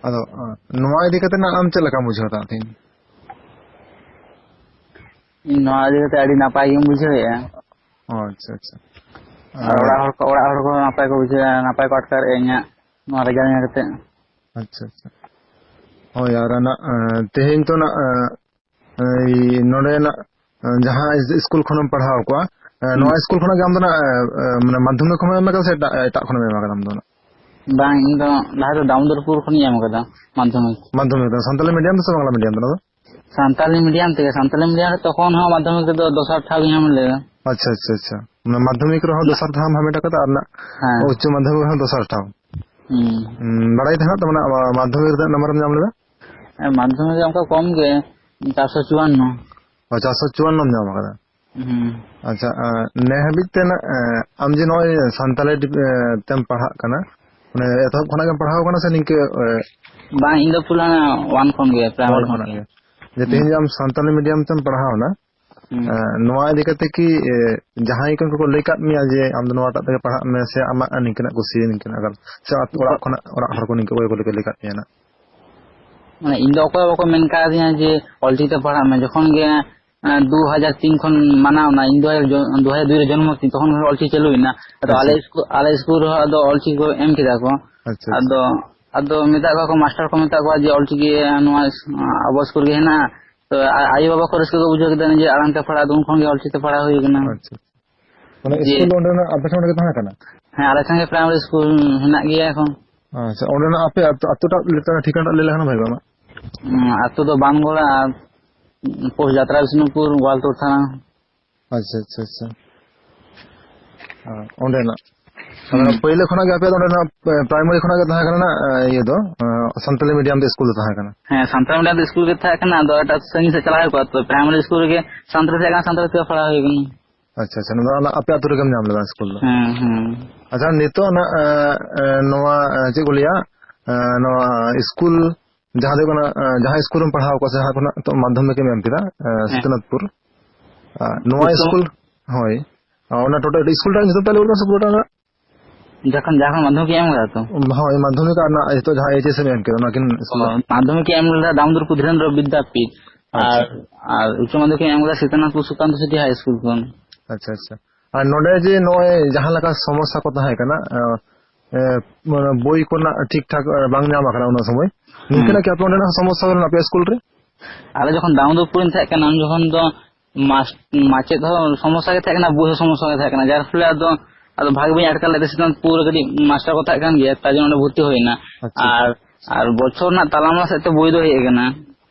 ᱟᱫᱚ, ᱟ, ᱱᱚᱣᱟ ᱤᱫᱤ ᱠᱟᱛᱮ ᱱᱟᱜ ᱟᱢ ᱪᱮᱫ ᱞᱮᱠᱟᱢ ᱵᱩᱡᱷᱟᱹᱣ ᱮᱫᱟ ᱛᱮᱦᱮᱧ? ᱤᱧ ᱱᱚᱣᱟ ᱤᱫᱤ ᱠᱟᱛᱮ ᱟᱹᱰᱤ ᱱᱟᱯᱟᱭ ᱜᱤᱧ ᱵᱩᱡᱷᱟᱹᱣᱮᱫᱼᱟ᱾ ᱚ, ᱟᱪᱪᱷᱟ, ᱟᱪᱪᱷᱟ᱾ ᱟᱨ ᱚᱲᱟᱜ ᱦᱚᱲ ᱠᱚ, ᱚᱲᱟᱜ ᱦᱚᱲ ᱠᱚ ᱱᱟᱯᱟᱭ ᱠᱚ ᱵᱩᱡᱷᱟᱹᱣᱟ, ᱱᱟᱯᱟᱭ ᱠᱚ ᱟᱴᱠᱟᱨᱮᱫᱼᱟ ᱤᱧᱟᱹᱜ ᱱᱚᱣᱟ ᱨᱮᱡᱟᱞᱴ ᱧᱮᱞ ᱠᱟᱛᱮ᱾ ᱟᱪᱪᱷᱟ, ᱟᱪᱪᱷᱟ᱾ ᱦᱳᱭ, ᱟᱨ ᱱᱟᱜ, ᱮᱸ, ᱛᱮᱦᱮᱧ ᱛᱚ ᱱᱟᱜ, ᱮᱸ, ᱮᱭ ᱱᱚᱰᱮᱱᱟᱜ, ᱮᱸ, ᱡᱟᱦᱟᱸ ᱤᱥ-, ᱤᱥᱠᱩᱞ ᱠᱷᱚᱱᱮᱢ ᱯᱟᱲᱦᱟᱣ ᱠᱚᱣᱟ, ᱮᱸ, ᱦᱩᱸ᱾ ᱱᱚᱣᱟ ᱤᱥᱠᱩᱞ ᱠᱷᱚᱱᱟᱜ ᱜᱮ ᱟᱢ ᱫᱚ ᱱᱟᱜ, ᱮᱸ, ᱢᱟᱱᱮ ᱢᱟᱫᱽᱫᱷᱚᱢᱤᱠ ᱠᱷᱚᱱᱮᱢ ᱮᱢ ᱟᱠᱟᱫᱟ ᱥᱮ ᱮᱴᱟᱜ, ᱮᱴᱟᱜ ᱠᱷᱚᱱᱮᱢ ᱮᱢ ᱟᱠᱟᱫᱟ ᱟᱢ ᱫᱚ ᱱᱟᱜ? ᱵᱟᱝ, ᱤᱧ ᱫᱚ ᱞᱟᱦᱟ ᱫᱚ ᱫᱟᱢᱳᱫᱚᱨᱯᱩᱨ ᱠᱷᱚᱱᱤᱧ ᱮᱢ ᱟᱠᱟᱫᱟ ᱢᱟᱫᱽᱫᱷᱚᱢᱤᱠ᱾ ᱢᱟᱫᱽᱫᱷᱚᱢᱤᱠ ᱫᱚ ᱥᱟᱱᱛᱟᱞᱤ ᱢᱤᱰᱤᱭᱟᱢ ᱛᱮ ᱥᱮ ᱵᱟᱝᱞᱟ ᱢᱤᱰᱤᱭᱟᱢ ᱛᱮ ᱱᱚᱣᱟ ᱫᱚ? ᱥᱟᱱᱛᱟᱞᱤ ᱢᱤᱰᱤᱭᱟᱢ ᱛᱮᱜᱮ, ᱥᱟᱱᱛᱟᱞᱤ ᱢᱤᱰᱤᱭᱟᱢ ᱨᱮ ᱛᱚᱠᱷᱚᱱ ᱦᱚᱸ ᱢᱟᱫᱽᱫᱷᱚᱢᱤᱠ ᱨᱮᱫᱚ ᱫᱚᱥᱟᱨ ᱴᱷᱟᱣ ᱜᱤᱧ ᱦᱟᱢᱮᱴ ᱞᱮᱫᱟ᱾ ᱟᱪᱪᱷᱟ, ᱟᱪᱪᱷᱟ, ᱟᱪᱪᱷᱟ᱾ ᱢᱟᱱᱮ ᱢᱟᱫᱽᱫᱷᱚᱢᱤᱠ ᱨᱮᱦᱚᱸ ᱫᱚᱥᱟᱨ ᱴᱷᱟᱣ ᱮᱢ ᱦᱟᱢᱮᱴ ᱟᱠᱟᱫᱟ ᱟᱨ ᱱᱟᱜ ᱦᱮᱸ᱾ ᱩᱪᱪᱚ ᱢᱟᱫᱽᱫᱷᱚᱢᱤᱠ ᱨᱮᱦᱚᱸ ᱫᱚᱥᱟᱨ ᱴᱷᱟᱣ᱾ ᱦᱩᱸ᱾ ᱦᱩᱸ, ᱵᱟᱲᱟᱭ ᱛᱟᱦᱮᱸᱱᱟ ᱛᱚ, ᱢᱟᱱᱮ, ᱟᱢᱟᱜ ᱢᱟᱫᱽᱫᱷᱚᱢᱤᱠ ᱨᱮ ᱛᱤᱱᱟᱹᱜ ᱱᱟᱢᱵᱟᱨ ᱮᱢ ᱧᱟᱢ ᱞᱮᱫᱟ? ᱦᱮᱸ, ᱢᱟᱫᱽᱫᱷᱚᱢᱤᱠ ᱨᱮ ᱚᱱᱠᱟ ᱠᱚᱢ ᱜᱮ, ᱪᱟᱨᱥᱚ ᱪᱩᱣᱟᱱᱱᱚ᱾ ᱚ, ᱪᱟᱨᱥᱚ ᱪᱩᱣᱟᱱᱱᱚᱢ ᱧᱟᱢ ᱟᱠᱟᱫᱟ᱾ ᱦᱩᱸ᱾ ᱟᱪᱪᱷᱟ, ᱮᱸ, ᱱᱮ ᱦᱟᱹᱵᱤᱡ ᱛᱮ ᱱᱟᱜ, ᱮᱸ, ᱟᱢ ᱡᱮ ᱱᱚᱜᱼᱚᱭ ᱥᱟᱱᱛᱟᱞᱤ ᱰᱤᱯ-, ᱮᱸ, ᱛᱮᱢ ᱯᱟᱲᱦᱟᱜ ᱠᱟᱱᱟ, ᱢᱟᱱᱮ ᱮᱛᱚᱦᱚᱵ ᱠᱷᱚᱱᱟᱜ ᱜᱮᱢ ᱯᱟᱲᱦᱟᱣ ᱠᱟᱱᱟ ᱥᱮ ᱱᱤᱝᱠᱟᱹ, ᱮᱸ, ᱵᱟᱝ, ᱤᱧ ᱫᱚ ᱯᱩᱨᱟᱹ ᱚᱣᱟᱱ ᱠᱷᱚᱱ ᱜᱮ, ᱯᱨᱟᱭᱢᱟᱨᱤ ᱚᱣᱟᱱ ᱠᱷᱚᱱ ᱠᱷᱚᱱᱟᱜ ᱜᱮ᱾ ᱜᱮ? ᱡᱮ ᱦᱩᱸ᱾ ᱛᱮᱦᱮᱧ ᱡᱮ ᱟᱢ ᱥᱟᱱᱛᱟᱞᱤ ᱢᱤᱰᱤᱭᱟᱢ ᱛᱮᱢ ᱯᱟᱲᱦᱟᱣᱱᱟ, ᱦᱩᱸ᱾ ᱮᱸ, ᱱᱚᱣᱟ ᱤᱫᱤ ᱠᱟᱛᱮ ᱠᱤ, ᱮ, ᱡᱟᱦᱟᱸᱭ ᱠᱚ, ᱠᱚ ᱞᱟᱹᱭ ᱠᱟᱫ ᱢᱮᱭᱟ ᱡᱮ ᱟᱢ ᱫᱚ ᱱᱚᱣᱟᱴᱟᱜ ᱛᱮᱜᱮ ᱯᱟᱲᱦᱟᱜ ᱢᱮ ᱥᱮ ᱟᱢᱟᱜ ᱱᱤᱝᱠᱟᱹᱱᱟᱜ ᱠᱩᱥᱤ, ᱱᱤᱝᱠᱟᱹᱱᱟᱜ ᱟᱨ ᱥᱮ ᱟᱛ-, ᱚᱲᱟᱜ ᱠᱷᱚᱱᱟᱜ, ᱚᱲᱟᱜ ᱦᱚᱲ ᱠᱚ ᱱᱤᱝᱠᱟᱹ ᱚᱠᱚᱭ ᱠᱚ ᱞᱟᱹᱭ ᱠᱟᱫ ᱢᱮᱭᱟ ᱱᱟᱜ? ᱢᱟᱱᱮ ᱤᱧ ᱫᱚ ᱚᱠᱚᱭ ᱦᱚᱸ ᱵᱟᱠᱚ ᱢᱮᱱ ᱠᱟᱣᱫᱤᱧᱟ ᱡᱮ ᱚᱞᱪᱤᱠᱤ ᱛᱮ ᱯᱟᱲᱦᱟᱜ ᱢᱮ᱾ ᱡᱚᱠᱷᱚᱱ ᱜᱮ, ᱮᱸ, ᱫᱩ ᱦᱟᱡᱟᱨ ᱛᱤᱱ ᱠᱷᱚᱱ ᱢᱟᱱᱟᱣ ᱮᱱᱟ, ᱤᱧ ᱫᱚ ᱡᱚ-, ᱫᱩ ᱦᱟᱡᱟᱨ ᱫᱩᱭ ᱨᱮ ᱡᱚᱱᱢᱚ ᱛᱤᱧ, ᱛᱚᱠᱷᱚᱱ ᱠᱷᱚᱱ ᱚᱞᱪᱤᱠᱤ ᱪᱟᱹᱞᱩᱭᱮᱱᱟ᱾ ᱟᱫᱚ ᱟᱪᱪᱷᱟ᱾ ᱟᱞᱮ ᱤᱥᱠᱩ-, ᱟᱞᱮ ᱤᱥᱠᱩᱞ ᱨᱮᱦᱚᱸ ᱟᱫᱚ ᱚᱞᱪᱤᱠᱤ ᱠᱚ ᱮᱢ ᱠᱮᱫᱟ ᱠᱚ᱾ ᱟᱪᱪᱷᱟ, ᱟᱪᱪᱷᱟ᱾ ᱟᱫᱚ, ᱟᱫᱚ ᱢᱮᱛᱟᱜ ᱠᱚᱣᱟ ᱠᱚ, ᱢᱟᱥᱴᱟᱨ ᱠᱚ ᱢᱮᱛᱟᱜ ᱠᱚᱣᱟ ᱡᱮ ᱚᱞᱪᱤᱠᱤ ᱱᱚᱣᱟ ᱤᱥ-, ᱟᱵᱚ ᱤᱥᱠᱩᱞ ᱨᱮᱜᱮ ᱦᱮᱱᱟᱜᱼᱟ᱾ ᱛᱚ ᱟ-, ᱟᱭᱳ ᱵᱟᱵᱟ ᱠᱚ ᱨᱟᱹᱥᱠᱟᱹ ᱠᱚ ᱵᱩᱡᱷᱟᱹᱣ ᱠᱮᱫᱟ ᱱᱤᱡᱮᱨ ᱟᱲᱟᱝ ᱛᱮ ᱯᱟᱲᱦᱟᱣ, ᱟᱫᱚ ᱩᱱ ᱠᱷᱚᱱ ᱜᱮ ᱚᱞᱪᱤᱠᱤ ᱛᱮ ᱯᱟᱲᱦᱟᱣ ᱦᱩᱭ ᱠᱟᱱᱟ᱾ ᱟᱪᱪᱷᱟ᱾ ᱢᱟᱱᱮ ᱡᱮ ᱤᱥᱠᱩᱞ ᱫᱚ ᱚᱸᱰᱮᱱᱟᱜ ᱟᱯᱮ ᱴᱷᱮᱱ ᱜᱮ ᱛᱟᱦᱮᱸ ᱠᱟᱱᱟ? ᱦᱮᱸ, ᱟᱞᱮ ᱴᱷᱮᱱ ᱜᱮ ᱯᱨᱟᱭᱢᱟᱨᱤ ᱤᱥᱠᱩᱞ ᱦᱮᱱᱟᱜ ᱜᱮᱭᱟ ᱮᱠᱷᱚᱱ᱾ ᱟᱪᱪᱷᱟ, ᱚᱸᱰᱮᱱᱟᱜ ᱟᱯᱮ ᱟᱹᱛᱩ, ᱟᱹᱛᱩᱴᱟᱜ ᱞᱮᱠᱟ ᱴᱷᱤᱠᱟᱹᱱᱟᱴᱟᱜ ᱞᱟᱹᱭ ᱞᱮᱠᱷᱟᱱ ᱵᱷᱟᱜᱮ ᱠᱚᱜᱼᱟ᱾ ᱩᱸ, ᱟᱹᱛᱩ ᱫᱚ ᱵᱟᱱᱜᱚᱲᱟ ᱟᱨ ᱯᱳᱥᱴ ᱡᱟᱛᱨᱟ ᱵᱤᱥᱱᱩᱯᱩᱨ, ᱜᱳᱣᱟᱞᱛᱳᱲ ᱛᱷᱟᱱᱟ᱾ ᱟᱪᱪᱷᱟ, ᱟᱪᱪᱷᱟ, ᱟᱪᱪᱷᱟ᱾ ᱦᱮᱸ, ᱚᱸᱰᱮᱱᱟᱜ᱾ ᱦᱩᱸ᱾ ᱟᱫᱚ ᱯᱳᱭᱞᱳ ᱠᱷᱚᱱᱟᱜ ᱜᱮ ᱟᱯᱮᱭᱟᱜ ᱫᱚ ᱚᱸᱰᱮᱱᱟᱜ ᱯᱨᱟᱭᱢᱟᱨᱤ ᱠᱷᱚᱱᱟᱜ ᱜᱮ ᱛᱟᱦᱮᱸ ᱠᱟᱱᱟ ᱱᱟᱜ, ᱤᱭᱟᱹ ᱫᱚ, ᱥᱟᱱᱛᱟᱞᱤ ᱢᱤᱰᱤᱭᱟᱢ ᱛᱮ ᱤᱥᱠᱩᱞ ᱫᱚ ᱛᱟᱦᱮᱸ ᱠᱟᱱᱟ? ᱦᱮᱸ, ᱥᱟᱱᱛᱟᱲᱤ ᱢᱤᱰᱤᱭᱟᱢ ᱛᱮ ᱤᱥᱠᱩᱞ ᱜᱮ ᱛᱟᱦᱮᱸ ᱠᱟᱱᱟ, ᱟᱫᱚ ᱮᱴᱟᱜ ᱥᱟᱺᱜᱤᱧ ᱥᱮᱫ ᱪᱟᱞᱟᱣ ᱦᱩᱭ ᱠᱚᱜᱼᱟ, ᱛᱚ ᱯᱨᱟᱭᱢᱟᱨᱤ ᱤᱥᱠᱩᱞ ᱨᱮᱜᱮ ᱥᱟᱱᱛᱟᱲᱤ ᱛᱟᱦᱮᱸ ᱠᱟᱱᱟ, ᱥᱟᱱᱛᱟᱲᱤ ᱛᱮ ᱯᱟᱲᱦᱟᱣ ᱦᱩᱭ ᱠᱟᱱᱟ᱾ ᱟᱪᱪᱷᱟ, ᱟᱪᱪᱷᱟ, ᱱᱚᱣᱟ ᱫᱚ ᱟᱯᱮ ᱟᱹᱛᱩ ᱨᱮᱜᱮᱢ ᱧᱟᱢ ᱞᱮᱫᱟ ᱤᱥᱠᱩᱞ ᱫᱚ? ᱦᱮᱸ, ᱦᱮᱸ᱾ ᱟᱪᱪᱷᱟ, ᱱᱤᱛᱚᱜ ᱱᱟᱜ, ᱮ, ᱮ, ᱱᱚᱣᱟ, ᱮ, ᱪᱮᱫ ᱠᱚ ᱞᱟᱹᱭᱟ, ᱮ, ᱱᱚᱣᱟ ᱤᱥᱠᱩᱞ ᱡᱟᱦᱟᱸ ᱫᱚ ᱦᱩᱭᱩᱜ ᱠᱟᱱᱟ, ᱮ, ᱡᱟᱦᱟᱸ ᱤᱥᱠᱩᱞ ᱨᱮᱢ ᱯᱟᱲᱦᱟᱣ ᱠᱚᱣᱟ ᱥᱮ ᱡᱟᱦᱟᱸ ᱠᱷᱚᱱᱟᱜ ᱱᱤᱛᱚᱜ ᱢᱟᱫᱽᱫᱷᱚᱢᱤᱠ ᱮᱢ ᱮᱢ ᱠᱮᱫᱟ, ᱮ, ᱦᱮᱸ᱾ ᱥᱤᱛᱟᱹᱱᱟᱛᱷᱯᱩᱨ, ᱮ, ᱱᱚᱣᱟ ᱩᱪᱪᱚ ᱤᱥᱠᱩᱞ, ᱦᱳᱭ, ᱮ, ᱚᱱᱟ ᱴᱳᱴᱟᱞ ᱤᱥᱠᱩᱞ ᱴᱟᱜ ᱧᱩᱛᱩᱢ ᱯᱮ ᱞᱟᱹᱭ ᱜᱚᱫ ᱥᱮ ᱯᱩᱨᱟᱹᱴᱟ ᱨᱮᱱᱟᱜ? ᱡᱚᱠᱷᱚᱱ, ᱡᱟᱦᱟᱸ ᱠᱷᱚᱱ ᱢᱟᱫᱽᱫᱷᱚᱢᱤᱠ ᱮᱢ ᱠᱟᱫᱟ ᱛᱚ? ᱦᱳᱭ, ᱢᱟᱫᱽᱫᱷᱚᱢᱤᱠ ᱟᱨ ᱱᱟᱜ ᱱᱤᱛᱚᱜ ᱡᱟᱦᱟᱸ ᱮᱭᱤᱪ ᱮᱥ ᱮᱢ ᱮᱢ ᱠᱮᱫᱟ, ᱚᱱᱟ ᱠᱤᱱ ᱚ, ᱤᱥᱠᱩᱞ ᱨᱮ? ᱢᱟᱫᱽᱫᱷᱚᱢᱤᱠ ᱮᱢ ᱞᱮᱫᱟ ᱫᱟᱢᱳᱫᱚᱨᱯᱩᱨ ᱫᱷᱤᱨᱮᱱᱫᱨᱚ ᱵᱤᱫᱽᱫᱟᱯᱤᱴ᱾ ᱟᱪᱪᱷᱟ᱾ ᱟᱨ ᱟᱨ ᱩᱪᱪᱚ ᱢᱟᱫᱽᱫᱷᱚᱢᱤᱠ ᱮᱢ ᱠᱟᱫᱟ ᱥᱤᱛᱟᱱᱟᱛᱷ ᱥᱩᱠᱟᱱᱛ ᱥᱤᱴᱤ ᱦᱟᱭ ᱥᱠᱩᱞ ᱠᱷᱚᱱ᱾ ᱟᱪᱪᱷᱟ, ᱟᱪᱪᱷᱟ᱾ ᱟᱨ ᱱᱚᱰᱮ ᱡᱮ ᱱᱚᱜᱼᱚᱭ ᱡᱟᱦᱟᱸ ᱞᱮᱠᱟ ᱥᱚᱢᱚᱥᱥᱟ ᱠᱚ ᱛᱟᱦᱮᱸ ᱠᱟᱱᱟ, ᱮ, ᱮ, ᱢᱟᱱᱮ ᱵᱳᱭ ᱠᱚᱨᱮᱱᱟᱜ ᱴᱷᱤᱠ ᱴᱷᱟᱠ, ᱮ, ᱵᱟᱝ ᱧᱟᱢ ᱟᱠᱟᱱᱟ ᱩᱱᱟᱹᱜ ᱥᱚᱢᱚᱭ, ᱦᱩᱸ᱾ ᱱᱤᱝᱠᱟᱹᱱᱟᱜ ᱠᱤ ᱟᱯᱮ ᱚᱸᱰᱮᱱᱟᱜ ᱥᱚᱢᱚᱥᱥᱟ ᱦᱩᱭ ᱞᱮᱱᱟ ᱟᱯᱮ ᱥᱠᱩᱞ ᱨᱮ? ᱟᱞᱮ ᱡᱚᱠᱷᱚᱱ ᱫᱟᱢᱳᱫᱚᱨᱯᱩᱨ ᱨᱤᱧ ᱛᱟᱦᱮᱸ ᱠᱟᱱᱟ, ᱩᱱ ᱡᱚᱠᱷᱚᱱ ᱫᱚ ᱢᱟᱥ-, ᱢᱟᱪᱮᱫ ᱦᱚᱸ ᱥᱚᱢᱚᱥᱥᱟ ᱜᱮ ᱛᱟᱦᱮᱸ ᱠᱟᱱᱟ, ᱵᱳᱭ ᱦᱚᱸ ᱥᱚᱢᱚᱥᱥᱟ ᱜᱮ ᱛᱟᱦᱮᱸ ᱠᱟᱱᱟ, ᱡᱟᱨ ᱯᱷᱚᱞᱮ ᱟᱫᱚ, ᱟᱫᱚ ᱵᱷᱟᱜᱮ ᱵᱟᱹᱧ ᱟᱴᱠᱟᱨ ᱞᱮᱫ ᱛᱮ ᱥᱤᱛᱟᱱᱟᱛᱷ ᱯᱩᱨ ᱨᱮ ᱠᱟᱹᱴᱤᱡ ᱢᱟᱥᱴᱟᱨ ᱠᱚ ᱛᱟᱦᱮᱸ ᱠᱟᱱ ᱜᱮᱭᱟ, ᱛᱟᱨ ᱡᱚᱱᱱᱚ ᱚᱸᱰᱮ ᱵᱷᱚᱨᱛᱤ ᱦᱩᱭ ᱮᱱᱟ᱾ ᱟᱪᱪᱷᱟ, ᱟᱨ, ᱟᱪᱪᱷᱟ᱾ ᱟᱨ ᱵᱚᱪᱷᱚᱨ ᱨᱮᱱᱟᱜ ᱛᱟᱞᱟ ᱢᱟᱥᱮᱫ ᱛᱮ ᱵᱳᱭ ᱫᱚ ᱦᱮᱡ ᱟᱠᱟᱱᱟ᱾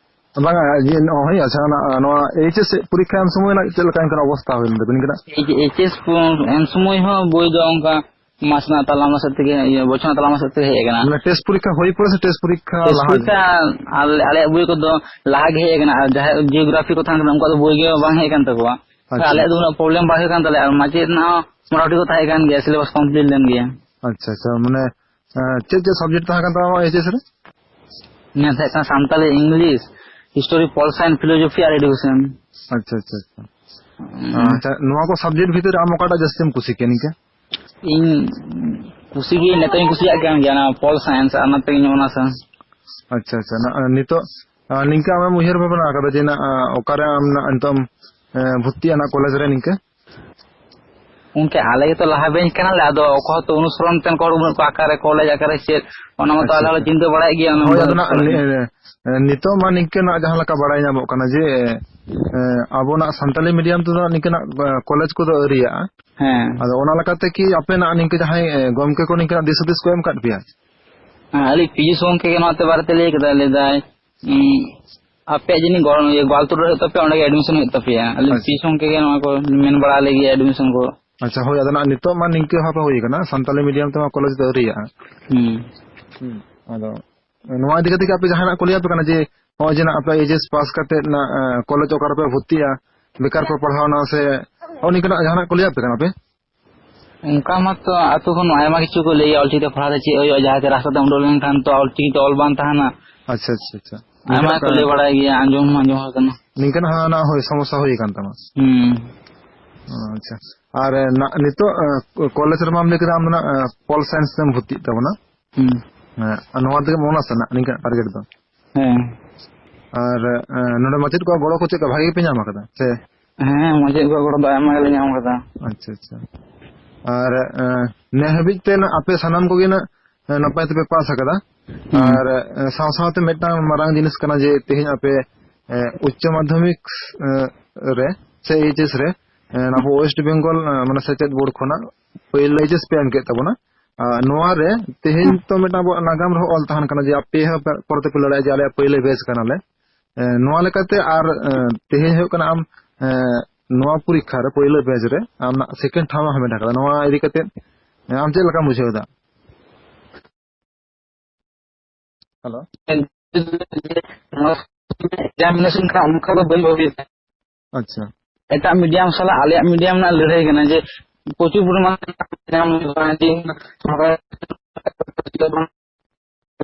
ᱵᱟᱝᱟ, ᱡᱮ ᱱᱚᱜᱼᱚᱭ, ᱟᱪᱪᱷᱟ, ᱚᱱᱟ, ᱱᱚᱣᱟ ᱮᱭᱤᱪ ᱮᱥ ᱯᱚᱨᱤᱠᱠᱷᱟ ᱮᱢ ᱥᱚᱢᱚᱭ ᱨᱮᱱᱟᱜ ᱪᱮᱫ ᱞᱮᱠᱟ ᱚᱱᱠᱟᱱᱟᱜ ᱚᱵᱚᱥᱛᱟ ᱦᱩᱭ ᱞᱮᱱ ᱛᱟᱵᱤᱱ ᱠᱟᱱᱟ? ᱮᱭᱤᱪ ᱮᱥ ᱯᱚ-, ᱮᱢ ᱥᱚᱢᱚᱭ ᱦᱚᱸ ᱵᱳᱭ ᱫᱚ ᱚᱱᱠᱟ ᱢᱟᱥ ᱨᱮᱱᱟᱜ ᱛᱟᱞᱟ ᱢᱟᱥᱮᱫ ᱛᱮᱜᱮ, ᱤᱭᱟᱹ, ᱵᱚᱪᱷᱚᱨ ᱨᱮᱱᱟᱜ ᱛᱟᱞᱟ ᱢᱟᱥᱮᱫ ᱛᱮᱜᱮ ᱦᱮᱡ ᱟᱠᱟᱱᱟ᱾ ᱢᱟᱱᱮ ᱴᱮᱥᱴ ᱯᱚᱨᱤᱠᱠᱷᱟ ᱦᱩᱭ ᱯᱚᱨᱮ ᱥᱮ ᱴᱮᱥᱴ ᱯᱚᱨᱤᱠᱠᱷᱟ ᱴᱮᱥᱴ ᱞᱟᱦᱟ ᱜᱮ? ᱯᱚᱨᱤᱠᱠᱷᱟ ᱟᱞᱮ, ᱟᱞᱮᱭᱟᱜ ᱵᱳᱭ ᱠᱚᱫᱚ ᱞᱟᱦᱟ ᱜᱮ ᱦᱮᱡ ᱟᱠᱟᱱᱟ, ᱟᱨ ᱡᱟᱦᱟᱸᱭ ᱡᱤᱭᱳᱜᱨᱟᱯᱷᱤ ᱠᱚ ᱛᱟᱦᱮᱸ ᱠᱟᱱᱟ, ᱩᱱᱠᱩᱣᱟᱜ ᱫᱚ ᱵᱳᱭ ᱜᱮ ᱵᱟᱝ ᱦᱮᱡ ᱟᱠᱟᱱ ᱛᱟᱠᱚᱣᱟ᱾ ᱟᱪᱪᱷᱟ᱾ ᱟᱞᱮᱭᱟᱜ ᱫᱚ ᱩᱱᱟᱹᱜ ᱯᱨᱚᱵᱞᱮᱢ ᱵᱟᱝ ᱦᱩᱭᱩᱜ ᱠᱟᱱ ᱛᱟᱞᱮᱭᱟ, ᱟᱨ ᱢᱟᱪᱮᱫ ᱨᱮᱱᱟᱜ ᱦᱚᱸ ᱢᱚᱴᱟᱢᱩᱴᱤ ᱠᱚ ᱛᱟᱦᱮᱸ ᱠᱟᱱ ᱜᱮᱭᱟ, ᱥᱤᱞᱮᱵᱟᱥ ᱠᱚᱢᱯᱞᱤᱴ ᱞᱮᱱ ᱜᱮᱭᱟ᱾ ᱟᱪᱪᱷᱟ, ᱟᱪᱪᱷᱟ, ᱢᱟᱱᱮ, ᱮᱸ, ᱪᱮᱫ ᱪᱮᱫ ᱥᱟᱵᱡᱮᱠᱴ ᱛᱟᱦᱮᱸ ᱠᱟᱱ ᱛᱟᱢᱟ ᱮᱭᱤᱪ ᱮᱥ ᱨᱮ? ᱤᱧᱟᱹᱜ ᱛᱟᱦᱮᱸ ᱠᱟᱱᱟ Santali, English, history, ᱯᱚᱞ science, philosophy ᱟᱨ ᱮᱰᱩᱠᱮᱥᱚᱱ᱾ ᱟᱪᱪᱷᱟ, ᱟᱪᱪᱷᱟ, ᱟᱪᱪᱷᱟ᱾ ᱦᱩᱸ᱾ ᱟᱪᱪᱷᱟ, ᱱᱚᱣᱟ ᱠᱚ ᱥᱟᱵᱡᱮᱠᱴ ᱵᱷᱤᱛᱤᱨ ᱨᱮ ᱟᱢ ᱚᱠᱟᱴᱟᱜ ᱡᱟᱹᱥᱛᱤᱢ ᱠᱩᱥᱤ ᱠᱮᱭᱟ ᱱᱤᱝᱠᱟᱹ? ᱤᱧ ᱠᱩᱥᱤ ᱜᱮ, ᱱᱤᱛᱚᱜ ᱤᱧ ᱠᱩᱥᱤᱭᱟᱜ ᱠᱟᱱ ᱜᱮᱭᱟ ᱚᱱᱟ ᱯᱚᱞ ᱥᱟᱭᱮᱱᱥ, ᱟᱨ ᱚᱱᱟ ᱛᱮᱜᱮᱧ ᱚᱱᱟᱨᱥᱟ᱾ ᱟᱪᱪᱷᱟ, ᱟᱪᱪᱷᱟ᱾ ᱱᱟ-, ᱱᱤᱛᱚᱜ, ᱟ, ᱱᱤᱝᱠᱟᱹ ᱟᱢᱮᱢ ᱩᱭᱦᱟᱹᱨ ᱵᱷᱟᱵᱽᱱᱟ ᱟᱠᱟᱫᱟ ᱡᱮ ᱱᱟ-, ᱟ, ᱚᱠᱟᱨᱮ ᱟᱢ ᱱᱟ-, ᱱᱤᱛᱚᱜ ᱮᱢ, ᱮ, ᱵᱷᱚᱨᱛᱤᱜᱼᱟ ᱱᱟ ᱠᱚᱞᱮᱡᱽ ᱨᱮ ᱱᱤᱝᱠᱟᱹ? ᱜᱚᱝᱠᱮ, ᱟᱞᱮ ᱜᱮᱛᱚ ᱞᱟᱦᱟ ᱵᱮᱧᱪ ᱠᱟᱱᱟᱞᱮ, ᱟᱫᱚ ᱚᱠᱚᱭ ᱦᱚᱸᱛᱚ ᱚᱱᱩᱥᱚᱨᱚᱱ ᱛᱮᱱ ᱠᱚ ᱦᱚᱲ ᱵᱟᱹᱱᱩᱜ ᱠᱚᱣᱟ, ᱚᱠᱟᱨᱮ ᱠᱚᱞᱮᱡᱽ, ᱚᱠᱟᱨᱮ ᱪᱮᱫ, ᱚᱱᱟ ᱢᱟᱛᱚ ᱟᱪᱪᱷᱟ, ᱟᱞᱮ ᱦᱚᱸᱞᱮ ᱟᱪᱪᱷᱟ᱾ ᱪᱤᱱᱛᱟᱹ ᱵᱟᱲᱟᱭᱮᱫ ᱜᱮᱭᱟ, ᱚᱱᱟ ᱦᱳᱭ, ᱢᱟ ᱟᱫᱚ ᱱᱟᱜ, ᱠᱚᱞᱮᱡᱽ᱾ ᱮ, ᱮ, ᱱᱤᱛᱚᱜ ᱢᱟ ᱱᱤᱝᱠᱟᱹ ᱱᱟᱜ ᱡᱟᱦᱟᱸ ᱞᱮᱠᱟ ᱵᱟᱲᱟᱭ ᱧᱟᱢᱚᱜ ᱠᱟᱱᱟ ᱡᱮ, ᱮ, ᱟᱵᱚᱱᱟᱜ ᱥᱟᱱᱛᱟᱞᱤ ᱢᱤᱰᱤᱭᱟᱢ ᱛᱮᱫᱚ ᱱᱤᱝᱠᱟᱹᱱᱟᱜ, ᱮ, ᱠᱚᱞᱮᱡᱽ ᱠᱚᱫᱚ ᱟᱹᱣᱨᱤᱭᱟᱜᱼᱟ᱾ ᱦᱮᱸ᱾ ᱟᱫᱚ ᱚᱱᱟ ᱞᱮᱠᱟᱛᱮ ᱠᱤ ᱟᱯᱮᱱᱟᱜ ᱱᱤᱝᱠᱟᱹ ᱡᱟᱦᱟᱸᱭ, ᱮ, ᱜᱚᱢᱠᱮ ᱠᱚ ᱱᱤᱝᱠᱟᱹᱱᱟᱜ ᱫᱤᱥ ᱦᱩᱫᱤᱥ ᱠᱚ ᱮᱢ ᱠᱟᱫ ᱯᱮᱭᱟ? ᱦᱮᱸ, ᱟᱞᱮ ᱯᱤᱭᱩᱥ ᱜᱚᱢᱠᱮ ᱜᱮ ᱱᱚᱣᱟ ᱛᱮ ᱵᱟᱨᱮᱛᱮ ᱞᱟᱹᱭ ᱠᱮᱫᱟ, ᱞᱟᱹᱭ ᱫᱟᱭ, ᱩᱸ, ᱟᱯᱮᱭᱟᱜ ᱡᱟᱹᱱᱤᱡ ᱜᱚ-, ᱤᱭᱟᱹ, ᱜᱳᱣᱟᱞᱛᱳᱲ ᱨᱮ ᱦᱩᱭᱩᱜ ᱛᱟᱯᱮᱭᱟ, ᱚᱸᱰᱮ ᱜᱮ ᱮᱰᱢᱤᱥᱚᱱ ᱦᱩᱭᱩᱜ ᱛᱟᱯᱮᱭᱟ᱾ ᱟᱞᱮ ᱟᱪᱪᱷᱟ᱾ ᱯᱤᱭᱩᱥ ᱜᱚᱢᱠᱮ ᱜᱮ ᱱᱚᱣᱟ ᱠᱚ ᱢᱮᱱ ᱵᱟᱲᱟ ᱟᱞᱮ ᱜᱮᱭᱟ, ᱮᱰᱢᱤᱥᱚᱱ ᱠᱚ᱾ ᱟᱪᱪᱷᱟ, ᱦᱳᱭ, ᱟᱫᱚ ᱱᱟᱜ ᱱᱤᱛᱚᱜ ᱢᱟ ᱱᱤᱝᱠᱟᱹ ᱵᱷᱟᱵᱮ ᱦᱩᱭ ᱠᱟᱱᱟ, ᱥᱟᱱᱛᱟᱞᱤ ᱢᱤᱰᱤᱭᱟᱢ ᱛᱮᱢᱟ ᱠᱚᱞᱮᱡᱽ ᱫᱚ ᱟᱹᱣᱨᱤᱭᱟᱜᱼᱟ᱾ ᱦᱩᱸ᱾ ᱦᱩᱸ᱾ ᱟᱫᱚ ᱱᱚᱣᱟ ᱤᱫᱤ ᱠᱟᱛᱮ ᱜᱮ ᱟᱯᱮ ᱡᱟᱦᱟᱱᱟᱜ ᱠᱚ ᱞᱟᱹᱭ ᱟᱯᱮ ᱠᱟᱱᱟ ᱡᱮ ᱱᱚᱜᱼᱚᱭ ᱡᱮ ᱱᱟᱜ ᱟᱯᱮ ᱮᱭᱤᱪ ᱮᱥ ᱯᱟᱥ ᱠᱟᱛᱮ ᱱᱟᱜ, ᱮ, ᱠᱚᱞᱮᱡᱽ ᱚᱠᱟ ᱨᱮᱯᱮ ᱵᱷᱚᱨᱛᱤᱜᱼᱟ, ᱵᱮᱠᱟᱨ ᱯᱮ ᱯᱟᱲᱦᱟᱣᱱᱟ ᱥᱮ ᱱᱚᱜᱼᱚ ᱱᱤᱝᱠᱟᱱᱟᱜ ᱡᱟᱦᱟᱱᱟᱜ ᱠᱚ ᱞᱟᱹᱭ ᱟᱯᱮ ᱠᱟᱱᱟ ᱯᱮ? ᱚᱱᱠᱟ ᱢᱟᱛᱚ ᱟᱛᱳ ᱠᱷᱚᱱ ᱟᱭᱢᱟ ᱠᱤᱪᱷᱩ ᱠᱚ ᱞᱟᱹᱭᱟ, ᱚᱞᱪᱤᱠᱤ ᱛᱮ ᱯᱟᱲᱦᱟᱣ ᱛᱮ ᱪᱮᱫ ᱦᱩᱭᱩᱜᱼᱟ, ᱡᱟᱦᱟᱸ ᱛᱮ ᱨᱟᱥᱛᱟ ᱛᱮ ᱩᱰᱩᱠ ᱞᱮᱱᱠᱷᱟᱱ ᱛᱚ ᱚᱞᱪᱤᱠᱤ ᱛᱮ ᱚᱞ ᱵᱟᱝ ᱛᱟᱦᱮᱱᱟ᱾ ᱟᱪᱪᱷᱟ, ᱟᱪᱪᱷᱟ, ᱟᱪᱪᱷᱟ᱾ ᱟᱭᱢᱟ ᱱᱤᱝᱠᱟᱱᱟᱜ ᱠᱚ ᱠᱟ-, ᱞᱟᱹᱭ ᱵᱟᱲᱟᱭ ᱜᱮᱭᱟ, ᱟᱸᱡᱚᱢ ᱦᱚᱸ ᱟᱸᱡᱚᱢ ᱟᱠᱟᱱᱟ᱾ ᱱᱤᱝᱠᱟᱱᱟᱜ ᱦᱚᱸ ᱱᱟᱜ ᱦᱳᱭ ᱥᱚᱢᱚᱥᱥᱟ ᱦᱩᱭ ᱟᱠᱟᱱ ᱛᱟᱢᱟ᱾ ᱦᱩᱸ᱾ ᱟᱪᱪᱷᱟ᱾ ᱟᱨ, ᱮ, ᱱᱟ-, ᱱᱤᱛᱚᱜ, ᱮ, ᱠᱚᱞᱮᱡᱽ ᱨᱮᱢᱟᱢ ᱞᱟᱹᱭ ᱠᱮᱫᱟ ᱟᱢ ᱫᱚ ᱱᱟᱜ, ᱮ, ᱯᱚᱞ ᱥᱟᱭᱮᱱᱥ ᱛᱮᱢ ᱵᱷᱚᱨᱛᱤᱜ ᱛᱟᱵᱚᱱᱟ᱾ ᱦᱩᱸ᱾ ᱦᱮᱸ, ᱟᱨ ᱱᱚᱣᱟ ᱛᱮᱜᱮ ᱚᱱᱟᱨᱥ ᱨᱮᱱᱟᱜ ᱱᱤᱝᱠᱟᱹᱱᱟᱜ ᱴᱟᱨᱜᱮᱴ ᱫᱚ? ᱦᱮᱸ᱾ ᱟᱨ, ᱮ, ᱱᱚᱰᱮ ᱢᱟᱪᱮᱫ ᱠᱚᱣᱟᱜ ᱜᱚᱲᱚ ᱠᱚ ᱪᱮᱫ ᱞᱮᱠᱟ, ᱵᱷᱟᱜᱮ ᱜᱮᱯᱮ ᱧᱟᱢ ᱟᱠᱟᱫᱟ ᱥᱮ? ᱦᱮᱸ, ᱢᱟᱪᱮᱫ ᱠᱚᱣᱟᱜ ᱜᱚᱲᱚ ᱫᱚ ᱟᱭᱢᱟ ᱜᱮᱞᱮ ᱧᱟᱢ ᱟᱠᱟᱫᱟ᱾ ᱟᱪᱪᱷᱟ, ᱟᱪᱪᱷᱟ᱾ ᱟᱨ, ᱮ, ᱱᱮ ᱦᱟᱹᱵᱤᱡ ᱛᱮ ᱱᱟᱜ ᱟᱯᱮ ᱥᱟᱱᱟᱢ ᱠᱚᱜᱮ ᱱᱟᱜ, ᱮ, ᱱᱟᱯᱟᱭ ᱛᱮᱯᱮ ᱯᱟᱥ ᱟᱠᱟᱫᱟ᱾ ᱦᱩᱸ᱾ ᱟᱨ, ᱮ, ᱥᱟᱶ ᱥᱟᱶᱛᱮ ᱢᱤᱫᱴᱟᱝ ᱢᱟᱨᱟᱝ ᱡᱤᱱᱤᱥ ᱠᱟᱱᱟ ᱡᱮ ᱛᱮᱦᱮᱧ ᱟᱯᱮ, ᱮ, ᱩᱪᱪᱚ ᱢᱟᱫᱽᱫᱷᱚᱢᱤᱠ, ᱮ, ᱨᱮ ᱥᱮ ᱮᱭᱤᱪ ᱮᱥ ᱨᱮ, ᱮ, ᱟᱵᱚ ᱦᱩᱸ᱾ ᱳᱭᱮᱥᱴ ᱵᱮᱝᱜᱚᱞ, ᱮ, ᱢᱟᱱᱮ ᱥᱮᱪᱮᱫ ᱵᱳᱨᱰ ᱠᱷᱚᱱᱟᱜ ᱯᱳᱭᱞᱳ ᱮᱭᱤᱪ ᱮᱥ ᱯᱮ ᱮᱢ ᱠᱮᱫ ᱛᱟᱵᱚᱱᱟ᱾ ᱟᱨ ᱱᱚᱣᱟ ᱨᱮ ᱛᱮᱦᱮᱧ ᱦᱩᱸ᱾ ᱛᱚ ᱢᱤᱫᱴᱟᱝ ᱟᱵᱚᱣᱟᱜ ᱱᱟᱜᱟᱢ ᱨᱮᱦᱚᱸ ᱚᱞ ᱛᱟᱦᱮᱱ ᱠᱟᱱᱟ ᱡᱮ ᱟᱯᱮ ᱦᱚᱸ ᱯᱮ-, ᱯᱚᱨᱮ ᱛᱮᱯᱮ ᱞᱟᱹᱲᱦᱟᱹᱭᱟ ᱡᱮ ᱟᱞᱮᱭᱟᱜ ᱯᱳᱭᱞᱳ ᱵᱮᱪ ᱠᱟᱱᱟᱞᱮ᱾ ᱮ, ᱱᱚᱣᱟ ᱞᱮᱠᱟᱛᱮ ᱟᱨ, ᱮ, ᱛᱮᱦᱮᱧ ᱦᱩᱭᱩᱜ ᱠᱟᱱᱟ ᱟᱢ, ᱮ, ᱱᱚᱣᱟ ᱯᱚᱨᱤᱠᱠᱷᱟ ᱨᱮ ᱯᱳᱭᱞᱳ ᱵᱮᱪ ᱨᱮ ᱟᱢ ᱱᱟᱜ ᱥᱮᱠᱮᱱᱰ ᱴᱷᱟᱶ ᱮᱢ ᱦᱟᱢᱮᱴ ᱟᱠᱟᱫᱟ᱾ ᱱᱚᱣᱟ ᱤᱫᱤ ᱠᱟᱛᱮ, ᱮ, ᱟᱢ ᱪᱮᱫ ᱞᱮᱠᱟᱢ ᱵᱩᱡᱷᱟᱹᱣ ᱮᱫᱟ? ᱦᱮᱞᱳ᱾ ᱱᱚᱣᱟ examination ᱠᱟᱱᱟ, ᱚᱱᱠᱟ ᱫᱚ ᱵᱟᱹᱧ ᱵᱷᱟᱹᱵᱤᱭᱮᱫ ᱛᱟᱦᱮᱸᱫ᱾ ᱟᱪᱪᱷᱟ᱾ ᱮᱴᱟᱜ medium ᱥᱟᱞᱟᱜ ᱟᱞᱮᱭᱟᱜ medium ᱨᱮᱱᱟᱜ ᱞᱟᱹᱲᱦᱟᱹᱭ ᱠᱟᱱᱟ ᱡᱮ ᱯᱨᱚᱪᱩᱨ ᱯᱚᱨᱤᱢᱟᱱ ᱧᱟᱢ ᱦᱩᱭᱩᱜᱼᱟ, ᱡᱮ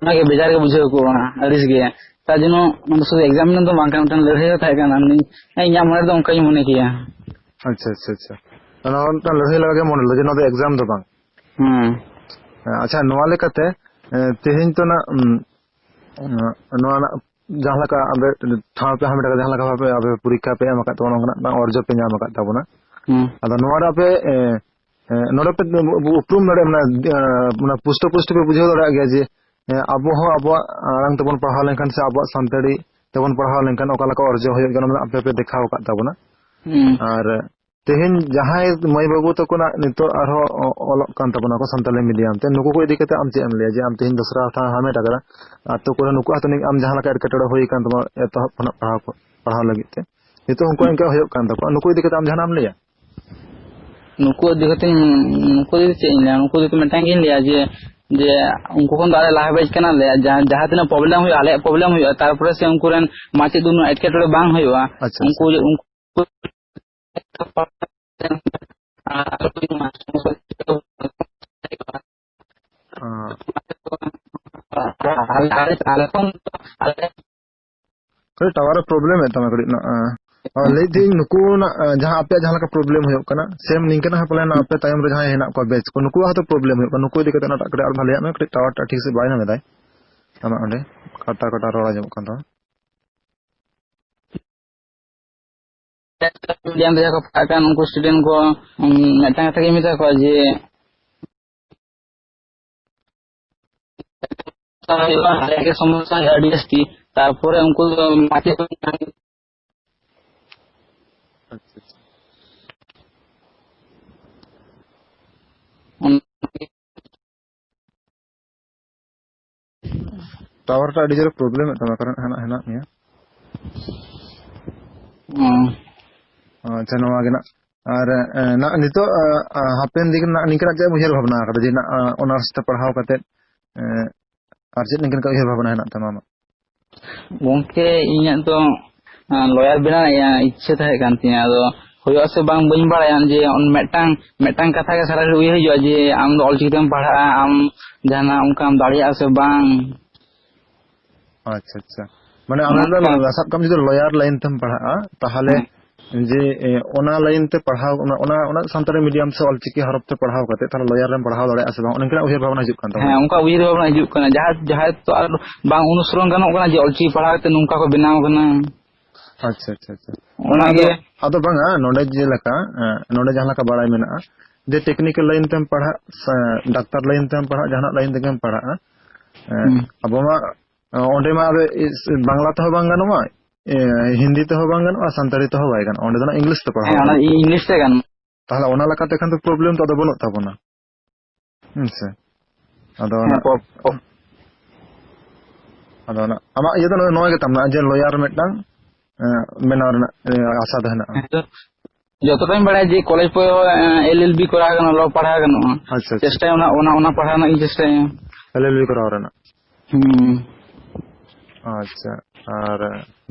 ᱚᱱᱟᱜᱮ ᱵᱮᱡᱟᱨ ᱜᱮ ᱵᱩᱡᱷᱟᱹᱣ ᱠᱚᱜᱼᱟ, ᱟᱹᱲᱤᱥ ᱜᱮ᱾ ᱛᱟᱨ ᱡᱚᱱᱱᱚ ᱱᱚᱣᱟ ᱫᱚ ᱥᱩᱫᱷᱩ exam ᱫᱚ ᱵᱟᱝ ᱠᱟᱱᱟ, ᱢᱤᱫᱴᱟᱝ ᱞᱟᱹᱲᱦᱟᱹᱭ ᱦᱚᱸ ᱛᱟᱦᱮᱸ ᱠᱟᱱᱟ᱾ ᱤᱧ, ᱤᱧᱟᱹᱜ ᱢᱚᱱᱮ ᱨᱮᱫᱚ ᱚᱱᱠᱟᱧ ᱢᱚᱱᱮ ᱠᱮᱭᱟ᱾ ᱟᱪᱪᱷᱟ, ᱟᱪᱪᱷᱟ, ᱟᱪᱪᱷᱟ᱾ ᱱᱚᱣᱟ ᱢᱤᱫᱴᱟᱝ ᱞᱟᱹᱲᱦᱟᱹᱭ ᱞᱮᱠᱟ ᱜᱮ ᱢᱚᱱᱮ ᱞᱮᱫᱟ ᱡᱮ ᱱᱚᱣᱟ ᱫᱚ exam ᱫᱚ ᱵᱟᱝ᱾ ᱦᱩᱸ᱾ ᱟᱪᱪᱷᱟ, ᱱᱚᱣᱟ ᱞᱮᱠᱟᱛᱮ, ᱮ, ᱛᱮᱦᱮᱧ ᱛᱚ ᱱᱟᱜ, ᱩᱢ, ᱱᱚᱣᱟ ᱨᱮᱱᱟᱜ ᱡᱟᱦᱟᱸ ᱞᱮᱠᱟ ᱟᱯᱮ ᱴᱷᱟᱶ ᱯᱮ ᱦᱟᱢᱮᱴ ᱟᱠᱟᱫᱟ, ᱡᱟᱦᱟᱸ ᱞᱮᱠᱟ ᱵᱷᱟᱵᱮ ᱟᱯᱮ ᱯᱚᱨᱤᱠᱠᱷᱟ ᱯᱮ ᱮᱢ ᱟᱠᱟᱫ ᱛᱟᱵᱚᱱᱟ, ᱚᱱᱠᱟᱱᱟᱜ ᱢᱤᱫᱴᱟᱝ ᱚᱨᱡᱚ ᱯᱮ ᱧᱟᱢ ᱟᱠᱟᱫ ᱛᱟᱵᱚᱱᱟ᱾ ᱦᱩᱸ᱾ ᱟᱫᱚ ᱱᱚᱣᱟ ᱨᱮ ᱟᱯᱮ, ᱮ, ᱮ, ᱱᱚᱰᱮ ᱯᱮ ᱩᱯᱨᱩᱢ ᱫᱟᱲᱮᱭᱟᱜᱼᱟ, ᱢᱟᱱᱮ, ᱮ, ᱢᱟᱱᱮ ᱯᱩᱥᱴᱟᱹ ᱯᱩᱥᱴᱟᱹ ᱯᱮ ᱵᱩᱡᱷᱟᱹᱣ ᱫᱟᱲᱮᱭᱟᱜ ᱜᱮᱭᱟ ᱡᱮ, ᱮ, ᱟᱵᱚ ᱦᱚᱸ ᱟᱵᱚᱣᱟᱜ ᱟᱲᱟᱝ ᱛᱮᱵᱚᱱ ᱯᱟᱲᱦᱟᱣ ᱞᱮᱱᱠᱷᱟᱱ ᱥᱮ ᱟᱵᱚᱣᱟᱜ ᱥᱟᱱᱛᱟᱲᱤ ᱛᱮᱵᱚᱱ ᱯᱟᱲᱦᱟᱣ ᱞᱮᱱᱠᱷᱟᱱ ᱚᱠᱟ ᱞᱮᱠᱟ ᱚᱨᱡᱚ ᱦᱩᱭᱩᱜ ᱠᱟᱱᱟ, ᱚᱱᱟ ᱟᱯᱮ ᱯᱮ ᱫᱮᱠᱷᱟᱣ ᱟᱠᱟᱫ ᱛᱟᱵᱚᱱᱟ᱾ ᱦᱩᱸ᱾ ᱟᱨ ᱛᱮᱦᱮᱧ ᱡᱟᱦᱟᱸᱭ ᱢᱟᱹᱭ ᱵᱟᱹᱵᱩ ᱛᱟᱠᱚ ᱱᱟᱜ ᱱᱤᱛᱚᱜ ᱟᱨᱦᱚᱸ ᱚ-, ᱚᱞᱚᱜ ᱠᱟᱱ ᱛᱟᱵᱚᱱᱟ ᱠᱚ ᱥᱟᱱᱛᱟᱞᱤ medium ᱛᱮ, ᱱᱩᱠᱩ ᱠᱚ ᱤᱫᱤ ᱠᱟᱛᱮ ᱟᱢ ᱪᱮᱫ ᱮᱢ ᱞᱟᱹᱭᱟ ᱡᱮ ᱟᱢ ᱛᱮᱦᱮᱧ ᱫᱚᱥᱨᱟ ᱴᱷᱟᱶ ᱦᱟᱢᱮᱴ ᱟᱠᱟᱫᱟ, ᱟᱛᱳ ᱠᱚᱨᱮ ᱱᱩᱠᱩᱣᱟᱜ ᱦᱚᱸᱛᱚ ᱟᱢ ᱡᱟᱦᱟᱸ ᱞᱮᱠᱟ ᱮᱴᱠᱮᱴᱚᱬᱮ ᱦᱩᱭ ᱟᱠᱟᱱ ᱛᱟᱢᱟ ᱮᱛᱚᱦᱚᱵ ᱠᱷᱚᱱᱟᱜ ᱯᱟᱲᱦᱟᱣ ᱠᱚ, ᱯᱟᱲᱦᱟᱣ ᱞᱟᱹᱜᱤᱫ ᱛᱮ, ᱱᱤᱛᱚᱜ ᱩᱱᱠᱩᱣᱟᱜ ᱤᱱᱠᱟᱹ ᱦᱩᱭᱩᱜ ᱠᱟᱱ ᱛᱟᱠᱚᱣᱟ, ᱱᱩᱠᱩ ᱤᱫᱤ ᱠᱟᱛᱮ ᱟᱢ ᱡᱟᱦᱟᱱᱟᱜ ᱮᱢ ᱞᱟᱹᱭᱟ? ᱱᱩᱠᱩ ᱤᱫᱤ ᱠᱟᱛᱮ, ᱱᱩᱠᱩ ᱤᱫᱤ ᱠᱟᱛᱮ ᱪᱮᱫ ᱤᱧ ᱞᱟᱹᱭᱟ? ᱱᱩᱠᱩ ᱤᱫᱤ ᱠᱟᱛᱮ ᱢᱤᱫᱴᱟᱝ ᱜᱤᱧ ᱞᱟᱹᱭᱟ ᱡᱮ, ᱡᱮ ᱩᱱᱠᱩ ᱠᱷᱚᱱ ᱫᱚ ᱟᱞᱮ ᱞᱟᱦᱟ batch ᱠᱟᱱᱟᱞᱮ, ᱡᱟᱦᱟᱸ, ᱡᱟᱦᱟᱸ ᱛᱤᱱᱟᱹᱜ problem ᱦᱩᱭᱩᱜᱼᱟ, ᱟᱞᱮᱭᱟᱜ problem ᱦᱩᱭᱩᱜᱼᱟ, ᱛᱟᱨᱯᱚᱨᱮ ᱥᱮ ᱩᱱᱠᱩ ᱨᱮᱱ ᱢᱟᱪᱮᱫ ᱩᱱᱟᱹᱜ ᱮᱴᱠᱮᱴᱚᱬᱮ ᱵᱟᱝ ᱦᱩᱭᱩᱜᱼᱟ᱾ ᱟᱪᱪᱷᱟ, ᱩᱱᱠᱩ, ᱟᱪᱪᱷᱟ᱾ ᱩᱱᱠᱩ ᱟᱸ᱾ ᱟᱞᱮ, ᱟᱞᱮ, ᱟᱞᱮ ᱠᱷᱚᱱ, ᱟᱞᱮ ᱠᱟᱹᱴᱤᱡ tower ᱮ problem ᱮᱫ ᱛᱟᱢᱟ ᱠᱟᱹᱴᱤᱡ ᱱᱟᱜ, ᱟᱸ᱾ ᱟᱨ ᱞᱟᱹᱭᱮᱫ ᱛᱟᱦᱮᱸᱧ ᱱᱩᱠᱩ ᱱᱟᱜ, ᱟᱸ, ᱡᱟᱦᱟᱸ ᱟᱯᱮᱭᱟᱜ ᱡᱟᱦᱟᱸ ᱞᱮᱠᱟ problem ᱦᱩᱭᱩᱜ ᱠᱟᱱᱟ, same ᱱᱤᱝᱠᱟᱹᱱᱟᱜ ᱦᱚᱸ ᱯᱟᱞᱮᱱ ᱟᱯᱮ ᱛᱟᱭᱚᱢ ᱨᱮ ᱡᱟᱦᱟᱸᱭ ᱦᱮᱱᱟᱜ ᱠᱚᱣᱟ batch ᱠᱚ, ᱱᱩᱠᱩᱣᱟᱜ ᱦᱚᱸᱛᱚ problem ᱦᱩᱭᱩᱜ ᱠᱟᱱᱟ, ᱱᱩᱠᱩ ᱤᱫᱤ ᱠᱟᱛᱮ ᱚᱱᱟᱴᱟᱜ ᱠᱟᱹᱴᱤᱡ ᱟᱨ ᱵᱷᱟᱞᱮᱭᱟᱜ ᱢᱮ, ᱠᱟᱹᱴᱤᱡ tower ᱴᱟᱜ ᱴᱷᱤᱠ ᱥᱮ ᱵᱟᱭ ᱧᱟᱢ ᱮᱫᱟᱭ ᱟᱢᱟᱜ ᱚᱸᱰᱮ, ᱠᱟᱴᱟ ᱠᱟᱴᱟ ᱨᱚᱲ ᱟᱸᱡᱚᱢᱚᱜ ᱠᱟᱱ ᱛᱟᱢᱟ᱾ ᱢᱤᱰᱤᱭᱟᱢ ᱛᱮ ᱡᱟᱦᱟᱸ ᱠᱚ ᱯᱟᱲᱦᱟᱜ ᱠᱟᱱ ᱩᱱᱠᱩ ᱥᱴᱩᱰᱮᱱᱴ ᱠᱚ, ᱩᱢ, ᱢᱤᱫᱴᱟᱝ ᱠᱟᱛᱷᱟ ᱜᱮ ᱢᱮᱛᱟ ᱠᱚᱣᱟ ᱡᱮ ᱦᱩᱭᱩᱜᱼᱟ, ᱟᱞᱮᱭᱟᱜ ᱜᱮ ᱥᱚᱢᱚᱥᱥᱟ ᱦᱩᱭᱩᱜᱼᱟ ᱟᱹᱰᱤ ᱡᱟᱹᱥᱛᱤ᱾ ᱛᱟᱨᱯᱚᱨᱮ ᱩᱱᱠᱩ ᱫᱚ ᱢᱟᱪᱮᱫ ᱠᱚ ᱧᱟᱢ ᱟᱪᱪᱷᱟ, ᱟᱪᱪᱷᱟ᱾ ᱚᱱ- ᱴᱟᱣᱟᱨ ᱴᱟᱜ ᱟᱹᱰᱤ ᱡᱳᱨᱮ ᱯᱨᱚᱵᱞᱮᱢᱮᱫ ᱛᱟᱢᱟ, ᱠᱟᱨᱚᱱ ᱦᱮᱱᱟᱜ, ᱦᱮᱱᱟᱜ ᱢᱮᱭᱟ᱾ ᱦᱩᱸ᱾ ᱟᱪᱪᱷᱟ, ᱱᱚᱣᱟ ᱜᱮ ᱱᱟᱜ᱾ ᱟᱨ, ᱮ, ᱱᱟᱜ ᱱᱤᱛᱚᱜ, ᱮ, ᱮ, ᱦᱟᱯᱮᱱ ᱫᱤᱱ ᱨᱮᱱᱟᱜ ᱱᱤᱝᱠᱟᱹᱱᱟᱜ ᱪᱮᱫ ᱮᱢ ᱩᱭᱦᱟᱹᱨ ᱵᱷᱟᱵᱽᱱᱟ ᱟᱠᱟᱫᱟ ᱡᱮ ᱱᱟᱜ, ᱮ, ᱚᱱᱟᱨᱥ ᱛᱮ ᱯᱟᱲᱦᱟᱣ ᱠᱟᱛᱮᱫ, ᱮ, ᱟᱨ ᱪᱮᱫ ᱱᱤᱝᱠᱟᱹᱱᱟᱜ ᱩᱭᱦᱟᱹᱨ ᱵᱷᱟᱵᱽᱱᱟ ᱦᱮᱱᱟᱜ ᱛᱟᱢᱟ ᱟᱢᱟᱜ? ᱜᱚᱝᱠᱮ, ᱤᱧᱟᱹᱜ ᱫᱚ, ᱮ, ᱞᱚᱭᱟᱨ ᱵᱮᱱᱟᱣ ᱨᱮᱭᱟᱜ ᱤᱪᱪᱷᱟᱹ ᱛᱟᱦᱮᱸ ᱠᱟᱱ ᱛᱤᱧᱟᱹ᱾ ᱟᱫᱚ ᱦᱩᱭᱩᱜᱼᱟ ᱥᱮ ᱵᱟᱝ ᱵᱟᱹᱧ ᱵᱟᱲᱟᱭᱟ, ᱡᱮ ᱚᱱ-, ᱢᱤᱫᱴᱟᱝ, ᱢᱤᱫᱴᱟᱝ ᱠᱟᱛᱷᱟ ᱜᱮ ᱥᱟᱨᱟ ᱜᱷᱟᱹᱲᱤᱡ ᱩᱭᱦᱟᱹᱨ ᱦᱤᱡᱩᱜᱼᱟ ᱡᱮ ᱟᱢ ᱫᱚ ᱚᱞᱪᱤᱠᱤ ᱛᱮᱢ ᱯᱟᱲᱦᱟᱜᱼᱟ, ᱟᱢ ᱡᱟᱦᱟᱱᱟᱜ ᱚᱱᱠᱟᱢ ᱫᱟᱲᱮᱭᱟᱜᱼᱟ ᱥᱮ ᱵᱟᱝ᱾ ᱟᱪᱪᱷᱟ, ᱟᱪᱪᱷᱟ᱾ ᱢᱟᱱᱮ ᱟᱢ ᱚᱱᱟ ᱫᱚ ᱠᱟᱱ- ᱥᱟᱵ ᱠᱟᱜ ᱢᱮ ᱡᱩᱫᱤ ᱞᱚᱭᱟᱨ ᱞᱟᱭᱤᱱ ᱛᱮᱢ ᱯᱟᱲᱦᱟᱜᱼᱟ, ᱛᱟᱦᱚᱞᱮ ᱦᱮᱸ᱾ ᱡᱮ, ᱮ, ᱚᱱᱟ ᱞᱟᱭᱤᱱ ᱛᱮ ᱯᱟᱲᱦᱟᱣ, ᱚᱱᱟ, ᱚᱱᱟ, ᱚᱱᱟ ᱥᱟᱱᱛᱟᱲᱤ ᱢᱤᱰᱤᱭᱟᱢ ᱥᱮ ᱚᱞᱪᱤᱠᱤ ᱦᱚᱨᱚᱯ ᱛᱮ ᱯᱟᱲᱦᱟᱣ ᱠᱟᱛᱮ ᱛᱟᱦᱚᱞᱮ ᱞᱚᱭᱟᱨ ᱨᱮᱢ ᱯᱟᱲᱦᱟᱣ ᱫᱟᱲᱮᱭᱟᱜᱼᱟ ᱥᱮ ᱵᱟᱝ, ᱚᱱᱠᱟᱱᱟᱜ ᱩᱭᱦᱟᱹᱨ ᱵᱷᱟᱵᱽᱱᱟ ᱦᱤᱡᱩᱜ ᱠᱟᱱ ᱛᱟᱢᱟ? ᱦᱮᱸ, ᱚᱱᱠᱟ ᱩᱭᱦᱟᱹᱨ ᱵᱷᱟᱵᱽᱱᱟ ᱦᱤᱡᱩᱜ ᱠᱟᱱᱟ᱾ ᱡᱟᱦᱟᱸᱭ, ᱡᱟᱦᱟᱸᱭ ᱛᱚ ᱟᱨ ᱵᱟᱝ ᱚᱱᱩᱥᱚᱨᱚᱱ ᱜᱟᱱᱚᱜ ᱠᱟᱱᱟ ᱡᱮ ᱚᱞᱪᱤᱠᱤ ᱯᱟᱲᱦᱟᱣ ᱠᱟᱛᱮ ᱱᱚᱝᱠᱟ ᱠᱚ ᱵᱮᱱᱟᱣ ᱠᱟᱱᱟ᱾ ᱟᱪᱪᱷᱟ, ᱟᱪᱪᱷᱟ, ᱟᱪᱪᱷᱟ᱾ ᱚᱱᱟᱜᱮ᱾ ᱟᱫᱚ, ᱟᱫᱚ ᱵᱟᱝᱟ, ᱱᱚᱰᱮ ᱡᱮᱞᱮᱠᱟ, ᱮ, ᱱᱚᱰᱮ ᱡᱟᱦᱟᱸ ᱞᱮᱠᱟ ᱵᱟᱲᱟᱭ ᱢᱮᱱᱟᱜᱼᱟ ᱡᱮ ᱴᱮᱠᱱᱤᱠᱮᱞ ᱞᱟᱭᱤᱱ ᱛᱮᱢ ᱯᱟᱲᱦᱟᱜ, ᱥᱮ ᱰᱟᱠᱛᱟᱨ ᱞᱟᱭᱤᱱ ᱛᱮᱢ ᱯᱟᱲᱦᱟᱜ, ᱡᱟᱦᱟᱱᱟᱜ ᱞᱟᱭᱤᱱ ᱛᱮᱜᱮᱢ ᱯᱟᱲᱦᱟᱜᱼᱟ, ᱮ, ᱦᱩᱸ᱾ ᱟᱵᱚ ᱢᱟ, ᱮ, ᱚᱸᱰᱮ ᱢᱟ ᱟᱫᱚ ᱤᱥ-, ᱵᱟᱝᱞᱟ ᱛᱮᱦᱚᱸ ᱵᱟᱝ ᱜᱟᱱᱚᱜᱼᱟ, ᱮ, ᱦᱤᱱᱫᱤ ᱛᱮᱦᱚᱸ ᱵᱟᱝ ᱜᱟᱱᱚᱜᱼᱟ, ᱥᱟᱱᱛᱟᱲᱤ ᱛᱮᱦᱚᱸ ᱵᱟᱭ ᱜᱟᱱᱚᱜᱼᱟ, ᱚᱸᱰᱮ ᱫᱚ ᱱᱟᱜ ᱤᱝᱞᱤᱥ ᱛᱮ ᱯᱟᱲᱦᱟᱣ ᱦᱮᱸ, ᱚᱱᱟ ᱜᱟᱱᱚᱜᱼᱟ᱾ ᱤᱝᱞᱤᱥ ᱛᱮ ᱜᱟᱱᱚᱜᱼᱟ᱾ ᱛᱟᱦᱚᱞᱮ ᱚᱱᱟ ᱞᱮᱠᱟᱛᱮ ᱠᱷᱟᱱ ᱫᱚ ᱯᱨᱚᱵᱞᱮᱢ ᱫᱚ ᱟᱫᱚ ᱵᱟᱹᱱᱩᱜ ᱛᱟᱵᱚᱱᱟ᱾ ᱦᱮᱸ ᱥᱮ? ᱟᱫᱚ ᱦᱮᱸ, ᱚᱱᱟ, ᱯᱚ-, ᱯᱚ-, ᱟᱫᱚ ᱚᱱᱟ ᱟᱢᱟᱜ ᱤᱭᱟᱹ ᱫᱚ ᱱᱚᱣᱟ ᱜᱮ ᱛᱟᱢ ᱡᱮ ᱞᱚᱭᱟᱨ ᱢᱤᱫᱴᱟᱝ, ᱮ, ᱵᱮᱱᱟᱣ ᱨᱮᱱᱟᱜ, ᱮ, ᱟᱥᱟ ᱫᱚ ᱦᱮᱱᱟᱜᱼᱟ᱾ ᱦᱮᱸ, ᱡᱚ-, ᱡᱚᱛᱚᱴᱟᱧ ᱵᱟᱲᱟᱭᱟ ᱡᱮ ᱠᱚᱞᱮᱡᱽ ᱯᱚᱨᱮ ᱦᱚᱸ, ᱮ, ᱮᱞ ᱮᱞ ᱵᱤ ᱠᱚᱨᱟᱣ ᱜᱟᱱᱚᱜᱼᱟ, ᱞᱚ ᱯᱟᱲᱦᱟᱣ ᱜᱟᱱᱚᱜᱼᱟ᱾ ᱟᱪᱪᱷᱟ, ᱟᱪᱪᱷᱟ᱾ ᱪᱮᱥᱴᱟᱭᱟ ᱚᱱᱟ, ᱚᱱᱟ, ᱚᱱᱟ ᱯᱟᱲᱦᱟᱣ ᱨᱮᱱᱟᱜ ᱤᱧ ᱪᱮᱥᱴᱟᱭᱟ᱾ ᱮᱞ ᱮᱞ ᱵᱤ ᱠᱚᱨᱟᱣ ᱨᱮᱱᱟᱜ᱾ ᱦᱩᱸ᱾ ᱟᱪᱪᱷᱟ᱾ ᱟᱨ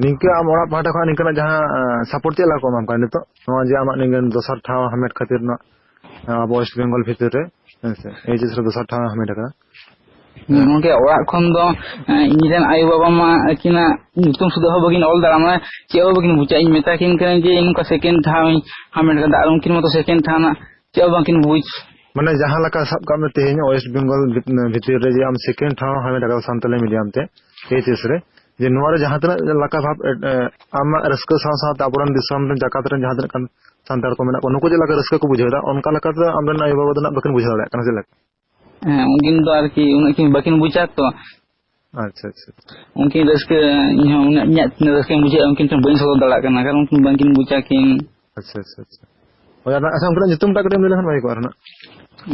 ᱱᱤᱝᱠᱟᱹ ᱟᱢ ᱚᱲᱟᱜ ᱯᱟᱦᱴᱟ ᱠᱷᱚᱱ ᱱᱤᱝᱠᱟᱹᱱᱟᱜ ᱡᱟᱦᱟᱸ, ᱮ, ᱥᱟᱯᱳᱨᱴ ᱪᱮᱫ ᱞᱮᱠᱟ ᱠᱚ ᱮᱢᱟᱢ ᱠᱟᱱᱟ ᱱᱤᱛᱚᱜ? ᱱᱚᱣᱟ ᱡᱮ ᱟᱢᱟᱜ ᱱᱤᱝᱠᱟᱹᱱ ᱫᱚᱥᱟᱨ ᱴᱷᱟᱶ ᱦᱟᱢᱮᱴ ᱠᱷᱟᱹᱛᱤᱨ ᱱᱚᱣᱟ, ᱮ, ᱟᱵᱚ ᱣᱮᱥᱴ ᱵᱮᱝᱜᱚᱞ ᱵᱷᱤᱛᱤᱨ ᱨᱮ, ᱦᱮᱸ ᱥᱮ, ᱮᱭᱤᱪ ᱮᱥ ᱨᱮ ᱫᱚᱥᱟᱨ ᱴᱷᱟᱶ ᱦᱟᱢᱮᱴ ᱟᱠᱟᱫᱟ᱾ ᱦᱩᱸ, ᱦᱮᱸ᱾ ᱜᱚᱝᱠᱮ, ᱚᱲᱟᱜ ᱠᱷᱚᱱ ᱫᱚ, ᱮ, ᱤᱧ ᱨᱮᱱ ᱟᱭᱳ ᱵᱟᱵᱟ ᱢᱟ ᱟᱹᱠᱤᱱᱟᱜ ᱧᱩᱛᱩᱢ ᱥᱩᱫᱷᱟᱹ ᱦᱚᱸ ᱵᱟᱹᱠᱤᱱ ᱚᱞ ᱫᱟᱲᱮᱭᱟᱜᱼᱟ, ᱢᱟᱱᱮ ᱪᱮᱫ ᱦᱚᱸ ᱵᱟᱹᱠᱤᱱ ᱵᱩᱡᱟ᱾ ᱤᱧ ᱢᱮᱛᱟ ᱠᱤᱱ ᱠᱟᱹᱱᱟᱹᱧ ᱡᱮ ᱤᱧ ᱱᱚᱝᱠᱟ ᱥᱮᱠᱮᱱᱰ ᱴᱷᱟᱶ ᱤᱧ ᱦᱟᱢᱮᱴ ᱟᱠᱟᱫᱟ, ᱟᱨ ᱩᱱᱠᱤᱱ ᱢᱟᱛᱚ ᱥᱮᱠᱮᱱᱰ ᱴᱷᱟᱶ ᱨᱮᱱᱟᱜ ᱪᱮᱫ ᱦᱚᱸ ᱵᱟᱝᱠᱤᱱ ᱵᱩᱡᱽ᱾ ᱢᱟᱱᱮ ᱡᱟᱦᱟᱸ ᱞᱮᱠᱟ ᱥᱟᱵ ᱠᱟᱜ ᱢᱮ ᱛᱮᱦᱮᱧ ᱣᱮᱥᱴ ᱵᱮᱝᱜᱚᱞ ᱵᱷᱤᱛ-, ᱵᱷᱤᱛᱤᱨ ᱨᱮ ᱡᱮ ᱟᱢ ᱥᱮᱠᱮᱱᱰ ᱴᱷᱟᱶ ᱦᱟᱢᱮᱴ ᱟᱠᱟᱫᱟ ᱥᱟᱱᱛᱟᱞᱤ ᱢᱤᱰᱤᱭᱟᱢ ᱛᱮ ᱮᱭᱤᱪ ᱮᱥ ᱨᱮ, ᱡᱮ ᱱᱚᱣᱟ ᱨᱮ ᱡᱟᱦᱟᱸ ᱛᱤᱱᱟᱹᱜ ᱞᱮᱠᱟ ᱵᱷᱟᱵᱽ, ᱮ, ᱮ, ᱟᱢᱟᱜ ᱨᱟᱹᱥᱠᱟᱹ ᱥᱟᱶ ᱥᱟᱶᱛᱮ ᱟᱵᱚᱨᱮᱱ ᱫᱤᱥᱚᱢ ᱨᱮᱱ, ᱡᱟᱠᱟᱛ ᱨᱮᱱ ᱡᱟᱦᱟᱸ ᱛᱤᱱᱟᱹᱜ ᱜᱟᱱ ᱥᱟᱱᱛᱟᱲ ᱠᱚ ᱢᱮᱱᱟᱜ ᱠᱚᱣᱟ, ᱱᱩᱠᱩ ᱪᱮᱫ ᱞᱮᱠᱟ ᱨᱟᱹᱥᱠᱟᱹ ᱠᱚ ᱵᱩᱡᱷᱟᱹᱣ ᱮᱫᱟ, ᱚᱱᱠᱟ ᱞᱮᱠᱟᱛᱮ ᱟᱢᱨᱮᱱ ᱟᱭᱳᱼᱵᱟᱵᱟ ᱫᱚ ᱱᱟᱜ ᱵᱟᱹᱠᱤᱱ ᱵᱩᱡᱷᱟᱹᱣ ᱫᱟᱲᱮᱭᱟᱜ ᱠᱟᱱᱟ, ᱪᱮᱫ ᱞᱮᱠᱟ? ᱦᱮᱸ, ᱩᱱᱠᱤᱱ ᱫᱚ ᱟᱨᱠᱤ ᱩᱱᱟᱹᱜ ᱠᱤᱱ ᱵᱟᱹᱠᱤᱱ ᱵᱩᱡᱟ ᱛᱚ᱾ ᱟᱪᱪᱷᱟ, ᱟᱪᱪᱷᱟ, ᱟᱪᱪᱷᱟ᱾ ᱩᱱᱠᱤᱱ ᱨᱟᱹᱥᱠᱟᱹ, ᱤᱧ ᱦᱚᱸ ᱩᱱᱟᱹᱜ, ᱤᱧᱟᱹᱜ ᱛᱤᱱᱟᱹᱜ ᱨᱟᱹᱥᱠᱟᱹᱧ ᱵᱩᱡᱷᱟᱹᱣᱟ, ᱩᱱᱠᱤᱱ ᱴᱷᱮᱱ ᱵᱟᱹᱧ ᱥᱚᱫᱚᱨ ᱫᱟᱲᱮᱭᱟᱜ ᱠᱟᱱᱟ, ᱠᱟᱨᱚᱱ ᱩᱱᱠᱤᱱ ᱵᱟᱝᱠᱤᱱ ᱵᱩᱡᱟ ᱠᱤᱱ᱾ ᱟᱪᱪᱷᱟ, ᱟᱪᱪᱷᱟ, ᱟᱪᱪᱷᱟ᱾ ᱦᱳᱭ, ᱟᱨ ᱟᱪᱪᱷᱟ, ᱩᱱᱠᱤᱱᱟᱜ ᱧᱩᱛᱩᱢ ᱴᱟᱜ ᱠᱟᱹᱴᱤᱡ ᱮᱢ ᱞᱟᱹᱭ ᱞᱮᱠᱷᱟᱱ ᱵᱷᱟᱜᱮ ᱠᱚᱜᱼᱟ ᱟᱨ ᱱᱟᱜ᱾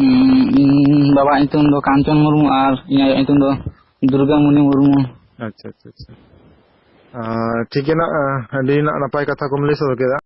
ᱩᱸ, ᱤᱧ ᱵᱟᱵᱟᱣᱟᱜ ᱧᱩᱛᱩᱢ ᱫᱚ ᱠᱟᱧᱪᱚᱱ ᱢᱩᱨᱢᱩ ᱟᱨ ᱤᱧ ᱟᱭᱳᱣᱟᱜ ᱧᱩᱛᱩᱢ ᱫᱚ ᱫᱩᱨᱜᱟᱢᱩᱱᱤ ᱢᱩᱨᱢᱩ᱾ ᱟᱪᱪᱷᱟ, ᱟᱪᱪᱷᱟ, ᱟᱪᱪᱷᱟ᱾ ᱟᱨ ᱴᱷᱤᱠ ᱜᱮᱭᱟ ᱱᱟᱜ, ᱟᱹᱰᱤ ᱱᱟᱜ ᱱᱟᱯᱟᱭ ᱠᱟᱛᱷᱟ ᱠᱚᱢ ᱞᱟᱹᱭ ᱥᱚᱫᱚᱨ ᱠᱮᱫᱟ᱾